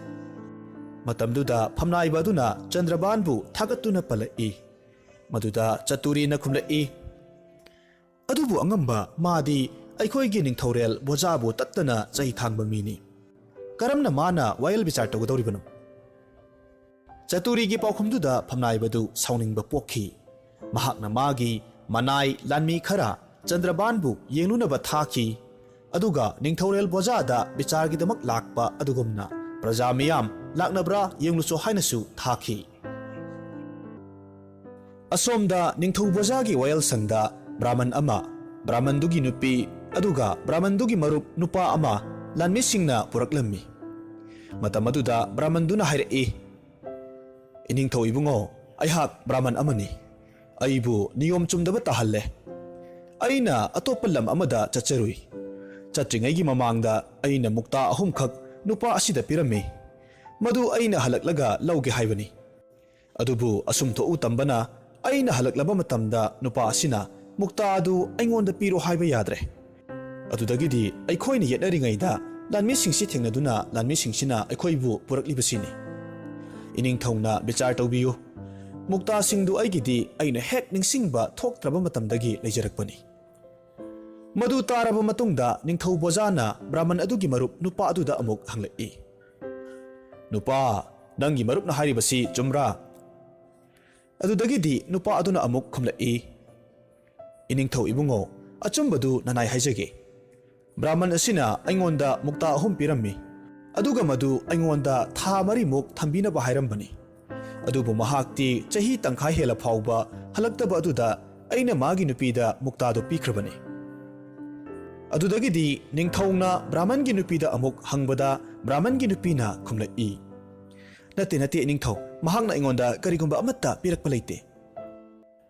ꯃꯇꯝꯗꯨꯗ ꯐꯝꯅꯥꯏꯕ ꯑꯗꯨꯅ ꯆꯟꯗ꯭ꯔꯕꯥꯟꯕꯨ ꯊꯥꯒꯠꯇꯨꯅ ꯄꯜꯂꯛꯏ꯫ ꯃꯗꯨꯗ ꯆꯇꯨꯔꯤꯅ ꯈꯨꯝꯂꯛꯏ, "ꯑꯗꯨꯕꯨ ꯑꯉꯝꯕ, ꯃꯥꯗꯤ ꯑꯩꯈꯣꯏꯒꯤ ꯅꯤꯡꯊꯧꯔꯦꯜ ꯕꯣꯖꯥꯕꯨ ꯇꯠꯇꯅ ꯆꯩ ꯊꯥꯡꯕ ꯃꯤꯅꯤ꯫ ꯀꯔꯝꯅ ꯃꯥꯅ ꯋꯥꯌꯦꯜ ꯕꯤꯆꯥꯔ ꯇꯧꯒꯗꯧꯔꯤꯕꯅꯣ?" ꯆꯇꯨꯔꯤꯒꯤ ꯄꯥꯎꯈꯨꯝꯗꯨꯗ ꯐꯝꯅꯥꯏꯕꯗꯨ ꯁꯥꯎꯅꯤꯡꯕ ꯄꯣꯛꯈꯤ꯫ ꯃꯍꯥꯛꯅ ꯃꯥꯒꯤ ꯃꯅꯥꯏ ꯂꯥꯟꯃꯤ ꯈꯔ ꯆꯟꯗ꯭ꯔꯕꯥꯟꯕꯨ ꯌꯦꯡꯂꯨꯅꯕ ꯊꯥꯈꯤ꯫ ꯑꯗꯨꯒ ꯅꯤꯡꯊꯧꯔꯦꯜ ꯕꯣꯖꯥꯗ ꯕꯤꯆꯥꯔꯒꯤꯗꯃꯛ ꯂꯥꯛꯄ ꯑꯗꯨꯒꯨꯝꯅ ꯄ꯭ꯔꯖꯥ ꯃꯤꯌꯥꯝ ꯂꯥꯛꯅꯕ꯭ꯔꯥ ꯌꯦꯡꯂꯨꯆꯣ ꯍꯥꯏꯅꯁꯨ ꯊꯥꯈꯤ꯫ ꯑꯁꯣꯝꯗ ꯅꯤꯡꯊꯧ ꯕꯣꯖꯥꯒꯤ ꯋꯥꯌꯦꯜꯁꯪꯗ ꯕ꯭ꯔꯥꯍꯃꯟ ꯑꯃ, ꯕ꯭ꯔꯥꯍꯃꯟꯗꯨꯒꯤ ꯅꯨꯄꯤ, ꯑꯗꯨꯒ ꯕ꯭ꯔꯥꯍꯃꯟꯗꯨꯒꯤ ꯃꯔꯨꯞ ꯅꯨꯄꯥ ꯑꯃ ꯂꯥꯟꯃꯤꯁꯤꯡꯅ ꯄꯨꯔꯛꯂꯝꯃꯤ꯫ ꯃꯇꯝ ꯑꯗꯨꯗ ꯕ꯭ꯔꯥꯍꯃꯟꯗꯨꯅ ꯍꯥꯏꯔꯛꯏ, "ꯏꯅꯤꯡꯊꯧ ꯏꯕꯨꯡꯉꯣ, ꯑꯩꯍꯥꯛ ꯕ꯭ꯔꯥꯍꯃꯟ ꯑꯃꯅꯤ꯫ ꯑꯩꯕꯨ ꯅꯤꯌꯣꯝ ꯆꯨꯝꯗꯕ ꯇꯥꯍꯜꯂꯦ꯫ ꯑꯩꯅ ꯑꯇꯣꯞꯄ ꯂꯝ ꯑꯃꯗ ꯆꯠꯆꯔꯨꯏ꯫ ꯆꯠꯇ꯭ꯔꯤꯉꯩꯒꯤ ꯃꯃꯥꯡꯗ ꯑꯩꯅ ꯃꯨꯛꯇꯥ ꯑꯍꯨꯝꯈꯛ ꯅꯨꯄꯥ ꯑꯁꯤꯗ ꯄꯤꯔꯝꯃꯤ꯫ ꯃꯗꯨ ꯑꯩꯅ ꯍꯜꯂꯛꯂꯒ ꯂꯧꯒꯦ ꯍꯥꯏꯕꯅꯤ꯫ ꯑꯗꯨꯕꯨ ꯑꯁꯨꯝ ꯊꯣꯛꯎ ꯇꯝꯕꯅ ꯑꯩꯅ ꯍꯜꯂꯛꯂꯕ ꯃꯇꯝꯗ ꯅꯨꯄꯥ ꯑꯁꯤꯅ ꯃꯨꯛꯇꯥ ꯑꯗꯨ ꯑꯩꯉꯣꯟꯗ ꯄꯤꯔꯣ ꯍꯥꯏꯕ ꯌꯥꯗ꯭ꯔꯦ꯫ ꯑꯗꯨꯗꯒꯤꯗꯤ ꯑꯩꯈꯣꯏꯅ ꯌꯦꯠꯅꯔꯤꯉꯩꯗ ꯂꯥꯟꯃꯤꯁꯤꯡꯁꯤ ꯊꯦꯡꯅꯗꯨꯅ ꯂꯥꯟꯃꯤꯁꯤꯡꯁꯤꯅ ꯑꯩꯈꯣꯏꯕꯨ ꯄꯨꯔꯛꯂꯤꯕꯁꯤꯅꯤ꯫ ꯏꯅꯤꯡꯊꯧꯅ ꯕꯤꯆꯥꯔ ꯇꯧꯕꯤꯌꯨ꯫ ꯃꯨꯛꯇꯥꯁꯤꯡꯗꯨ ꯑꯩꯒꯤꯗꯤ ꯑꯩꯅ ꯍꯦꯛ ꯅꯤꯡꯁꯤꯡꯕ ꯊꯣꯛꯇ꯭ꯔꯕ ꯃꯇꯝꯗꯒꯤ ꯂꯩꯖꯔꯛꯄꯅꯤ꯫" ꯃꯗꯨ ꯇꯥꯔꯕ ꯃꯇꯨꯡꯗ ꯅꯤꯡꯊꯧ ꯕꯣꯖꯥꯅ ꯕ꯭ꯔꯥꯍꯃꯟ ꯑꯗꯨꯒꯤ ꯃꯔꯨꯞ ꯅꯨꯄꯥ ꯑꯗꯨꯗ ꯑꯃꯨꯛ ꯍꯪꯂꯛꯏ, "ꯅꯨꯄꯥ, ꯅꯪꯒꯤ ꯃꯔꯨꯞꯅ ꯍꯥꯏꯔꯤꯕꯁꯤ ꯆꯨꯝꯕ꯭ꯔꯥ?" ꯑꯗꯨꯗꯒꯤꯗꯤ ꯅꯨꯄꯥ ꯑꯗꯨꯅ ꯑꯃꯨꯛ ꯈꯨꯝꯂꯛꯏ, "ꯏꯅꯤꯡꯊꯧ ꯏꯕꯨꯡꯉꯣ, ꯑꯆꯨꯝꯕꯗꯨ ꯅꯅꯥꯏ ꯍꯥꯏꯖꯒꯦ꯫ ꯕ꯭ꯔꯥꯍꯃꯟ ꯑꯁꯤꯅ ꯑꯩꯉꯣꯟꯗ ꯃꯨꯛꯇꯥ ꯑꯍꯨꯝ ꯄꯤꯔꯝꯃꯤ꯫ ꯑꯗꯨꯒ ꯃꯗꯨ ꯑꯩꯉꯣꯟꯗ ꯊꯥ ꯃꯔꯤꯃꯨꯛ ꯊꯝꯕꯤꯅꯕ ꯍꯥꯏꯔꯝꯕꯅꯤ꯫ ꯑꯗꯨꯕꯨ ꯃꯍꯥꯛꯇꯤ ꯆꯍꯤ ꯇꯪꯈꯥꯏ ꯍꯦꯜꯂ ꯐꯥꯎꯕ ꯍꯜꯂꯛꯇꯕ ꯑꯗꯨꯗ ꯑꯩꯅ ꯃꯥꯒꯤ ꯅꯨꯄꯤꯗ ꯃꯨꯛꯇꯥꯗꯨ ꯄꯤꯈ꯭ꯔꯕꯅꯤ꯫" ꯑꯗꯨꯗꯒꯤꯗꯤ ꯅꯤꯡꯊꯧꯅ ꯕ꯭ꯔꯥꯍꯃꯟꯒꯤ ꯅꯨꯄꯤꯗ ꯑꯃꯨꯛ ꯍꯪꯕꯗ ꯕ꯭ꯔꯥꯍꯃꯟꯒꯤ ꯅꯨꯄꯤꯅ ꯈꯨꯝꯂꯛꯏ, "ꯅꯠꯇꯦ, ꯅꯠꯇꯦ, ꯏꯅꯤꯡꯊꯧ, ꯃꯍꯥꯛꯅ ꯑꯩꯉꯣꯟꯗ ꯀꯔꯤꯒꯨꯝꯕ ꯑꯃꯠꯇ ꯄꯤꯔꯛꯄ ꯂꯩꯇꯦ"꯫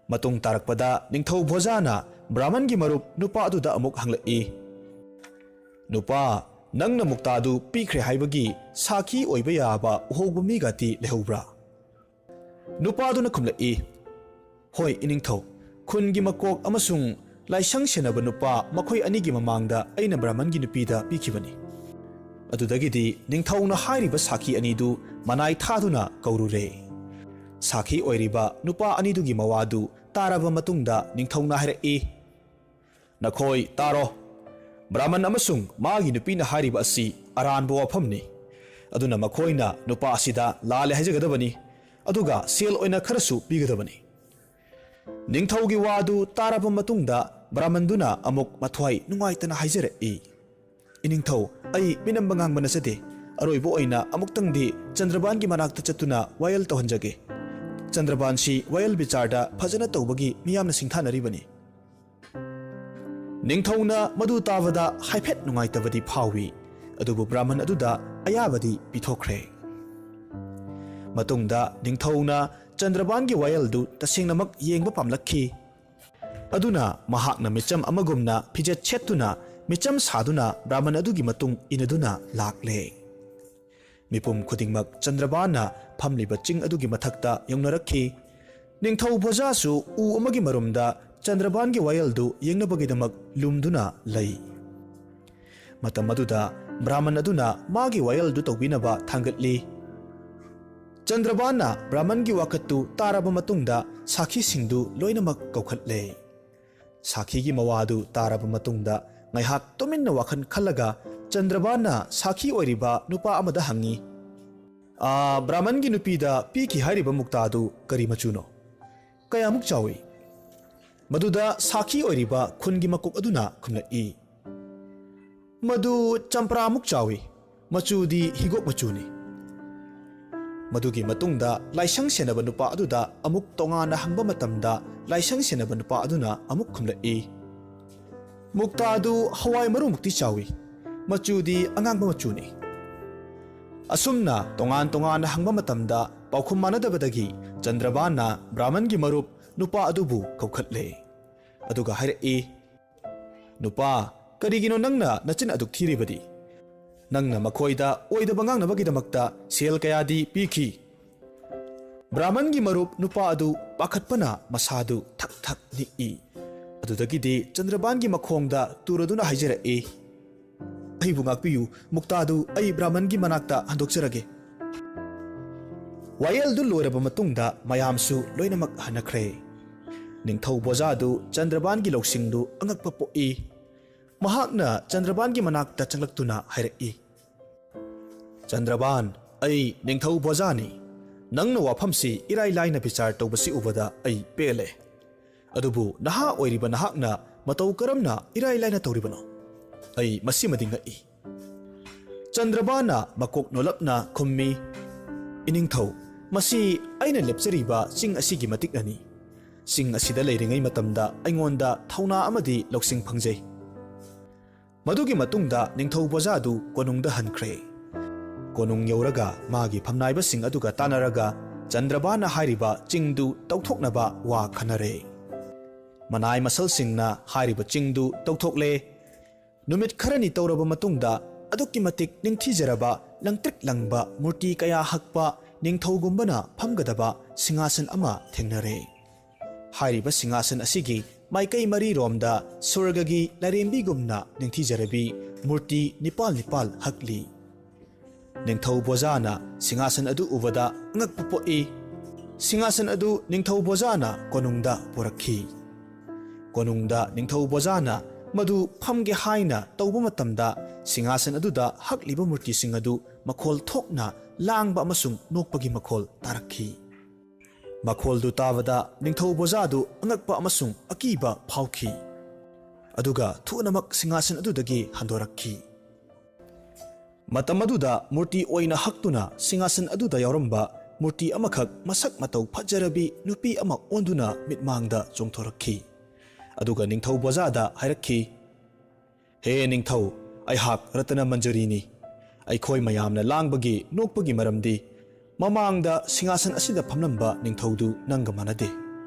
ꯃꯇꯨꯡ ꯇꯥꯔꯛꯄꯗ ꯅꯤꯡꯊꯧ ꯚꯣꯖꯥꯅ ꯕ꯭ꯔꯥꯍꯃꯟꯒꯤ ꯃꯔꯨꯞ ꯅꯨꯄꯥ ꯑꯗꯨꯗ ꯑꯃꯨꯛ ꯍꯪꯂꯛꯏ, "ꯅꯨꯄꯥ, ꯅꯪꯅ ꯃꯨꯛꯇꯥꯗꯨ ꯄꯤꯈ꯭ꯔꯦ ꯍꯥꯏꯕꯒꯤ ꯁꯥꯈꯤ ꯑꯣꯏꯕ ꯌꯥꯕ ꯎꯍꯧꯕ ꯃꯤꯒꯗꯤ ꯂꯩꯍꯧꯕ꯭ꯔꯥ?" ꯅꯨꯄꯥꯗꯨꯅ ꯈꯨꯝꯂꯛꯏ, "ꯍꯣꯏ, ꯏꯅꯤꯡꯊꯧ, ꯈꯨꯟꯒꯤ ꯃꯀꯣꯛ ꯑꯃꯁꯨꯡ ꯂꯥꯏꯁꯪ ꯁꯦꯟꯅꯕ ꯅꯨꯄꯥ, ꯃꯈꯣꯏ ꯑꯅꯤꯒꯤ ꯃꯃꯥꯡꯗ ꯑꯩꯅ ꯕ꯭ꯔꯥꯍꯃꯟꯒꯤ ꯅꯨꯄꯤꯗ ꯄꯤꯈꯤꯕꯅꯤ"꯫ ꯑꯗꯨꯗꯒꯤꯗꯤ ꯅꯤꯡꯊꯧꯅ ꯍꯥꯏꯔꯤꯕ ꯁꯥꯈꯤ ꯑꯅꯤꯗꯨ ꯃꯅꯥꯏ ꯊꯥꯗꯨꯅ ꯀꯧꯔꯨꯔꯦ꯫ ꯁꯥꯈꯤ ꯑꯣꯏꯔꯤꯕ ꯅꯨꯄꯥ ꯑꯅꯤꯗꯨꯒꯤ ꯃꯋꯥꯗꯨ ꯇꯥꯔꯕ ꯃꯇꯨꯡꯗ ꯅꯤꯡꯊꯧꯅ ꯍꯥꯏꯔꯛꯏ, "ꯅꯈꯣꯏ ꯇꯥꯔꯣ꯫ ꯕ꯭ꯔꯥꯍꯃꯟ ꯑꯃꯁꯨꯡ ꯃꯥꯒꯤ ꯅꯨꯄꯤꯅ ꯍꯥꯏꯔꯤꯕ ꯑꯁꯤ ꯑꯔꯥꯟꯕ ꯋꯥꯐꯝꯅꯤ꯫ ꯑꯗꯨꯅ ꯃꯈꯣꯏꯅ ꯅꯨꯄꯥ ꯑꯁꯤꯗ ꯂꯥꯜꯂꯦ ꯍꯥꯏꯖꯒꯗꯕꯅꯤ, ꯑꯗꯨꯒ ꯁꯦꯜ ꯑꯣꯏꯅ ꯈꯔꯁꯨ ꯄꯤꯒꯗꯕꯅꯤ"꯫ ꯅꯤꯡꯊꯧꯒꯤ ꯋꯥꯗꯨ ꯇꯥꯔꯕ ꯃꯇꯨꯡꯗ ꯕ꯭ꯔꯥꯍꯃꯟꯗꯨꯅ ꯑꯃꯨꯛ ꯃꯊ꯭ꯋꯥꯏ ꯅꯨꯡꯉꯥꯏꯇꯅ ꯍꯥꯏꯖꯔꯛꯏ, "ꯏꯅꯤꯡꯊꯧ, ꯑꯩ ꯃꯤꯅꯝꯕ ꯉꯥꯡꯕ ꯅꯠꯆꯗꯦ꯫ ꯑꯔꯣꯏꯕ ꯑꯣꯏꯅ ꯑꯃꯨꯛꯇꯪꯗꯤ ꯆꯟꯗ꯭ꯔꯕꯥꯟꯒꯤ ꯃꯅꯥꯛꯇ ꯆꯠꯇꯨꯅ ꯋꯥꯌꯦꯜ ꯇꯧꯍꯟꯖꯒꯦ꯫ ꯆꯟꯗ꯭ꯔꯕꯥꯟꯁꯤ ꯋꯥꯌꯦꯜ ꯕꯤꯆꯥꯔꯗ ꯐꯖꯅ ꯇꯧꯕꯒꯤ ꯃꯤꯌꯥꯝꯅ ꯁꯤꯡꯊꯥꯅꯔꯤꯕꯅꯤ"꯫ ꯅꯤꯡꯊꯧꯅ ꯃꯗꯨ ꯇꯥꯕꯗ ꯍꯥꯏꯐꯦꯠ ꯅꯨꯡꯉꯥꯏꯇꯕꯗꯤ ꯐꯥꯎꯏ, ꯑꯗꯨꯕꯨ ꯕ꯭ꯔꯥꯍꯃꯟ ꯑꯗꯨꯗ ꯑꯌꯥꯕꯗꯤ ꯄꯤꯊꯣꯛꯈ꯭ꯔꯦ꯫ ꯃꯇꯨꯡꯗ ꯅꯤꯡꯊꯧꯅ ꯆꯟꯗ꯭ꯔꯕꯥꯟꯒꯤ ꯋꯥꯌꯦꯜꯗꯨ ꯇꯁꯦꯡꯅꯃꯛ ꯌꯦꯡꯕ ꯄꯥꯝꯂꯛꯈꯤ꯫ ꯑꯗꯨꯅ ꯃꯍꯥꯛꯅ ꯃꯤꯆꯝ ꯑꯃꯒꯨꯝꯅ ꯐꯤꯖꯦꯠ ꯁꯦꯠꯇꯨꯅ, ꯃꯤꯆꯝ ꯁꯥꯗꯨꯅ ꯕ꯭ꯔꯥꯍꯃꯟ ꯑꯗꯨꯒꯤ ꯃꯇꯨꯡ ꯏꯟꯅꯗꯨꯅ ꯂꯥꯛꯂꯦ꯫ ꯃꯤꯄꯨꯝ ꯈꯨꯗꯤꯡꯃꯛ ꯆꯟꯗ꯭ꯔꯕꯥꯟꯅ ꯐꯝꯂꯤꯕ ꯆꯤꯡ ꯑꯗꯨꯒꯤ ꯃꯊꯛꯇ ꯌꯧꯅꯔꯛꯈꯤ꯫ ꯅꯤꯡꯊꯧ ꯚꯣꯖꯥꯁꯨ ꯎ ꯑꯃꯒꯤ ꯃꯔꯨꯝꯗ ꯆꯟꯗ꯭ꯔꯕꯥꯟꯒꯤ ꯋꯥꯌꯦꯜꯗꯨ ꯌꯦꯡꯅꯕꯒꯤꯗꯃꯛ ꯂꯨꯝꯗꯨꯅ ꯂꯩ꯫ ꯃꯇꯝ ꯑꯗꯨꯗ ꯕ꯭ꯔꯥꯍꯃꯟ ꯑꯗꯨꯅ ꯃꯥꯒꯤ ꯋꯥꯌꯦꯜꯗꯨ ꯇꯧꯕꯤꯅꯕ ꯊꯥꯡꯒꯠꯂꯤ꯫ ꯆꯟꯗ꯭ꯔꯕꯥꯟꯅ ꯕ꯭ꯔꯥꯍꯃꯟꯒꯤ ꯋꯥꯀꯠꯇꯨ ꯇꯥꯔꯕ ꯃꯇꯨꯡꯗ ꯁꯥꯈꯤꯁꯤꯡꯗꯨ ꯂꯣꯏꯅꯃꯛ ꯀꯧꯈꯠꯂꯦ꯫ ꯁꯥꯈꯤꯒꯤ ꯃꯋꯥꯗꯨ ꯇꯥꯔꯕ ꯃꯇꯨꯡꯗ ꯉꯥꯏꯍꯥꯛ ꯇꯨꯃꯤꯟꯅ ꯋꯥꯈꯜ ꯈꯜꯂꯒ ꯆꯟꯗ꯭ꯔꯕꯥꯟꯅ ꯁꯥꯈꯤ ꯑꯣꯏꯔꯤꯕ ꯅꯨꯄꯥ ꯑꯃꯗ ꯍꯪꯉꯤ, "ꯑꯥ, ꯕ꯭ꯔꯥꯍꯃꯟꯒꯤ ꯅꯨꯄꯤꯗ ꯄꯤꯈꯤ ꯍꯥꯏꯔꯤꯕ ꯃꯨꯛꯇꯥꯗꯨ ꯀꯔꯤ ꯃꯆꯨꯅꯣ? ꯀꯌꯥꯃꯨꯛ ꯆꯥꯎꯏ?" ꯃꯗꯨꯗ ꯁꯥꯈꯤ ꯑꯣꯏꯔꯤꯕ ꯈꯨꯟꯒꯤ ꯃꯀꯣꯛ ꯑꯗꯨꯅ ꯈꯨꯝꯂꯛꯏ, "ꯃꯗꯨ ꯆꯝꯄ꯭ꯔꯥꯃꯨꯛ ꯆꯥꯎꯏ, ꯃꯆꯨꯗꯤ ꯍꯤꯒꯣꯛ ꯃꯆꯨꯅꯤ"꯫ ꯃꯗꯨꯒꯤ ꯃꯇꯨꯡꯗ ꯂꯥꯏꯁꯪ ꯁꯦꯟꯅꯕ ꯅꯨꯄꯥ ꯑꯗꯨꯗ ꯑꯃꯨꯛ ꯇꯣꯉꯥꯟꯅ ꯍꯪꯕ ꯃꯇꯝꯗ, ꯂꯥꯏꯁꯪ ꯁꯦꯟꯅꯕ ꯅꯨꯄꯥ ꯑꯗꯨꯅ ꯑꯃꯨꯛ ꯈꯨꯝꯂꯛꯏ, "ꯃꯨꯛꯇꯥꯗꯨ ꯍꯋꯥꯏ ꯃꯔꯨꯃꯨꯛꯇꯤ ꯆꯥꯎꯏ, ꯃꯆꯨꯗꯤ ꯑꯉꯥꯡꯕ ꯃꯆꯨꯅꯤ"꯫ ꯑꯁꯨꯝꯅ ꯇꯣꯉꯥꯟ ꯇꯣꯉꯥꯟꯅ ꯍꯪꯕ ꯃꯇꯝꯗ ꯄꯥꯎꯈꯨꯝ ꯃꯥꯟꯅꯗꯕꯗꯒꯤ ꯆꯟꯗ꯭ꯔꯕꯥꯟꯅ ꯕ꯭ꯔꯥꯍꯃꯟꯒꯤ ꯃꯔꯨꯞ ꯅꯨꯄꯥ ꯑꯗꯨꯕꯨ ꯀꯧꯈꯠꯂꯦ꯫ ꯑꯗꯨꯒ ꯍꯥꯏꯔꯛꯏ, "ꯅꯨꯄꯥ, ꯀꯔꯤꯒꯤꯅꯣ ꯅꯪꯅ ꯅꯆꯤꯟ ꯑꯗꯨꯛ ꯊꯤꯔꯤꯕꯗꯤ? ꯅꯪꯅ ꯃꯈꯣꯏꯗ ꯑꯣꯏꯗꯕ ꯉꯥꯡꯅꯕꯒꯤꯗꯃꯛꯇ ꯁꯦꯜ ꯀꯌꯥꯗꯤ ꯄꯤꯈꯤ?" ꯕ꯭ꯔꯥꯍꯃꯟꯒꯤ ꯃꯔꯨꯞ ꯅꯨꯄꯥ ꯑꯗꯨ ꯄꯥꯈꯠꯄꯅ ꯃꯁꯥꯗꯨ ꯊꯛ ꯊꯛ ꯅꯤꯛꯏ꯫ ꯑꯗꯨꯗꯒꯤꯗꯤ ꯆꯟꯗ꯭ꯔꯕꯥꯟꯒꯤ ꯃꯈꯣꯡꯗ ꯇꯨꯔꯗꯨꯅ ꯍꯥꯏꯖꯔꯛꯏ, "ꯑꯩꯕꯨ ꯉꯥꯛꯄꯤꯌꯨ, ꯃꯨꯛꯇꯥꯗꯨ ꯑꯩ ꯕ꯭ꯔꯥꯍꯃꯟꯒꯤ ꯃꯅꯥꯛꯇ ꯍꯟꯗꯣꯛꯆꯔꯒꯦ"꯫ ꯋꯥꯌꯦꯜꯗꯨ ꯂꯣꯏꯔꯕ ꯃꯇꯨꯡꯗ ꯃꯌꯥꯝꯁꯨ ꯂꯣꯏꯅꯃꯛ ꯍꯟꯅꯈ꯭ꯔꯦ꯫ ꯅꯤꯡꯊꯧ ꯕꯣꯖꯥꯗꯨ ꯆꯟꯗ꯭ꯔꯕꯥꯟꯒꯤ ꯂꯧꯁꯤꯡꯗꯨ ꯑꯉꯛꯄ ꯄꯣꯛꯏ꯫ ꯃꯍꯥꯛꯅ ꯆꯟꯗ꯭ꯔꯕꯥꯟꯒꯤ ꯃꯅꯥꯛꯇ ꯆꯪꯂꯛꯇꯨꯅ ꯍꯥꯏꯔꯛꯏ, "ꯆꯟꯗ꯭ꯔꯕꯥꯟ, ꯑꯩ ꯅꯤꯡꯊꯧ ꯕꯣꯖꯥꯅꯤ꯫ ꯅꯪꯅ ꯋꯥꯐꯝꯁꯤ ꯏꯔꯥꯏ ꯂꯥꯏꯅ ꯕꯤꯆꯥꯔ ꯇꯧꯕꯁꯤ ꯎꯕꯗ ꯑꯩ ꯄꯦꯜꯂꯦ꯫ ꯑꯗꯨꯕꯨ ꯅꯍꯥ ꯑꯣꯏꯔꯤꯕ ꯅꯍꯥꯛꯅ ꯃꯇꯧ ꯀꯔꯝꯅ ꯏꯔꯥꯏ ꯂꯥꯏꯅ ꯇꯧꯔꯤꯕꯅꯣ? ꯑꯩ ꯃꯁꯤꯃꯗꯤ ꯉꯛꯏ"꯫ ꯆꯟꯗ꯭ꯔꯕꯥꯟꯅ ꯃꯀꯣꯛ ꯅꯣꯜꯂꯞꯅ ꯈꯨꯝꯃꯤ, "ꯏꯅꯤꯡꯊꯧ, ꯃꯁꯤ ꯑꯩꯅ ꯂꯦꯞꯆꯔꯤꯕ ꯆꯤꯡ ꯑꯁꯤꯒꯤ ꯃꯇꯤꯛꯅꯅꯤ꯫ ꯆꯤꯡ ꯑꯁꯤꯗ ꯂꯩꯔꯤꯉꯩ ꯃꯇꯝꯗ ꯑꯩꯉꯣꯟꯗ ꯊꯧꯅꯥ ꯑꯃꯗꯤ ꯂꯧꯁꯤꯡ ꯐꯪꯖꯩ"꯫ ꯃꯗꯨꯒꯤ ꯃꯇꯨꯡꯗ ꯅꯤꯡꯊꯧ ꯕꯣꯖꯥꯗꯨ ꯀꯣꯅꯨꯡꯗ ꯍꯟꯈ꯭ꯔꯦ꯫ ꯀꯣꯅꯨꯡ ꯌꯧꯔꯒ ꯃꯥꯒꯤ ꯐꯝꯅꯥꯏꯕꯁꯤꯡ ꯑꯗꯨꯒ ꯇꯥꯟꯅꯔꯒ ꯆꯟꯗ꯭ꯔꯕꯥꯟꯅ ꯍꯥꯏꯔꯤꯕ ꯆꯤꯡꯗꯨ ꯇꯧꯊꯣꯛꯅꯕ ꯋꯥ ꯈꯟꯅꯔꯦ꯫ ꯃꯅꯥꯏ ꯃꯁꯜꯁꯤꯡꯅ ꯍꯥꯏꯔꯤꯕ ꯆꯤꯡꯗꯨ ꯇꯧꯊꯣꯛꯂꯦ꯫ ꯅꯨꯃꯤꯠ ꯈꯔꯅꯤ ꯇꯧꯔꯕ ꯃꯇꯨꯡꯗ ꯑꯗꯨꯛꯀꯤ ꯃꯇꯤꯛ ꯅꯤꯡꯊꯤꯖꯔꯕ ꯂꯪꯇ꯭ꯔꯤꯛ ꯂꯪꯕ ꯃꯨꯔꯇꯤ ꯀꯌꯥ ꯍꯛꯄ ꯅꯤꯡꯊꯧꯒꯨꯝꯕꯅ ꯐꯝꯒꯗꯕ ꯁꯤꯡꯍꯥꯁꯟ ꯑꯃ ꯊꯦꯡꯅꯔꯦ꯫ ꯍꯥꯏꯔꯤꯕ ꯁꯤꯡꯍꯥꯁꯟ ꯑꯁꯤꯒꯤ ꯃꯥꯏꯀꯩ ꯃꯔꯤꯔꯣꯝꯗ ꯁ꯭ꯋꯔꯒꯒꯤ ꯂꯥꯏꯔꯦꯝꯕꯤꯒꯨꯝꯅ ꯅꯤꯡꯊꯤꯖꯔꯕꯤ ꯃꯨꯔꯇꯤ ꯅꯤꯄꯥꯜ ꯅꯤꯄꯥꯜ ꯍꯛꯂꯤ꯫ ꯅꯤꯡꯊꯧ ꯕꯣꯖꯥꯅ ꯁꯤꯡꯍꯥꯁꯟ ꯑꯗꯨ ꯎꯕꯗ ꯑꯉꯛꯄ ꯄꯣꯛꯏ꯫ ꯁꯤꯡꯍꯥꯁꯟ ꯑꯗꯨ ꯅꯤꯡꯊꯧ ꯕꯣꯖꯥꯅ ꯀꯣꯅꯨꯡꯗ ꯄꯨꯔꯛꯈꯤ꯫ ꯀꯣꯅꯨꯡꯗ ꯅꯤꯡꯊꯧ ꯕꯣꯖꯥꯅ ꯃꯗꯨ ꯐꯝꯒꯦ ꯍꯥꯏꯅ ꯇꯧꯕ ꯃꯇꯝꯗ ꯁꯤꯡꯍꯥꯁꯟ ꯑꯗꯨꯗ ꯍꯛꯂꯤꯕ ꯃꯨꯔꯇꯤꯁꯤꯡ ꯑꯗꯨ ꯃꯈꯣꯜ ꯊꯣꯛꯅ ꯂꯥꯡꯕ ꯑꯃꯁꯨꯡ ꯅꯣꯛꯄꯒꯤ ꯃꯈꯣꯜ ꯇꯥꯔꯛꯈꯤ꯫ ꯃꯈꯣꯜꯗꯨ ꯇꯥꯕꯗ ꯅꯤꯡꯊꯧ ꯕꯣꯖꯥꯗꯨ ꯑꯉꯛꯄ ꯑꯃꯁꯨꯡ ꯑꯀꯤꯕ ꯐꯥꯎꯈꯤ꯫ ꯑꯗꯨꯒ ꯊꯨꯅꯃꯛ ꯁꯤꯡꯍꯥꯁꯟ ꯑꯗꯨꯗꯒꯤ ꯍꯟꯗꯣꯔꯛꯈꯤ꯫ ꯃꯇꯝ ꯑꯗꯨꯗ ꯃꯨꯔꯇꯤ ꯑꯣꯏꯅ ꯍꯛꯇꯨꯅ ꯁꯤꯡꯍꯥꯁꯟ ꯑꯗꯨꯗ ꯌꯥꯎꯔꯝꯕ ꯃꯨꯔꯇꯤ ꯑꯃꯈꯛ ꯃꯁꯛ ꯃꯇꯧ ꯐꯖꯔꯕꯤ ꯅꯨꯄꯤ ꯑꯃ ꯑꯣꯟꯗꯨꯅ ꯃꯤꯠꯃꯥꯡꯗ ꯆꯣꯡꯊꯣꯔꯛꯈꯤ꯫ ꯑꯗꯨꯒ ꯅꯤꯡꯊꯧ ꯕꯣꯖꯥꯗ ꯍꯥꯏꯔꯛꯈꯤ, "ꯍꯦ ꯅꯤꯡꯊꯧ, ꯑꯩꯍꯥꯛ ꯔꯇꯅ ꯃꯟꯖꯔꯤꯅꯤ꯫ ꯑꯩꯈꯣꯏ ꯃꯌꯥꯝꯅ ꯂꯥꯡꯕꯒꯤ, ꯅꯣꯛꯄꯒꯤ ꯃꯔꯝꯗꯤ ꯃꯃꯥꯡꯗ ꯁꯤꯡꯍꯥꯁꯟ ꯑꯁꯤꯗ ꯐꯝꯂꯝꯕ ꯅꯤꯡꯊꯧꯗꯨ ꯅꯪꯒ ꯃꯥꯟꯅꯗꯦ꯫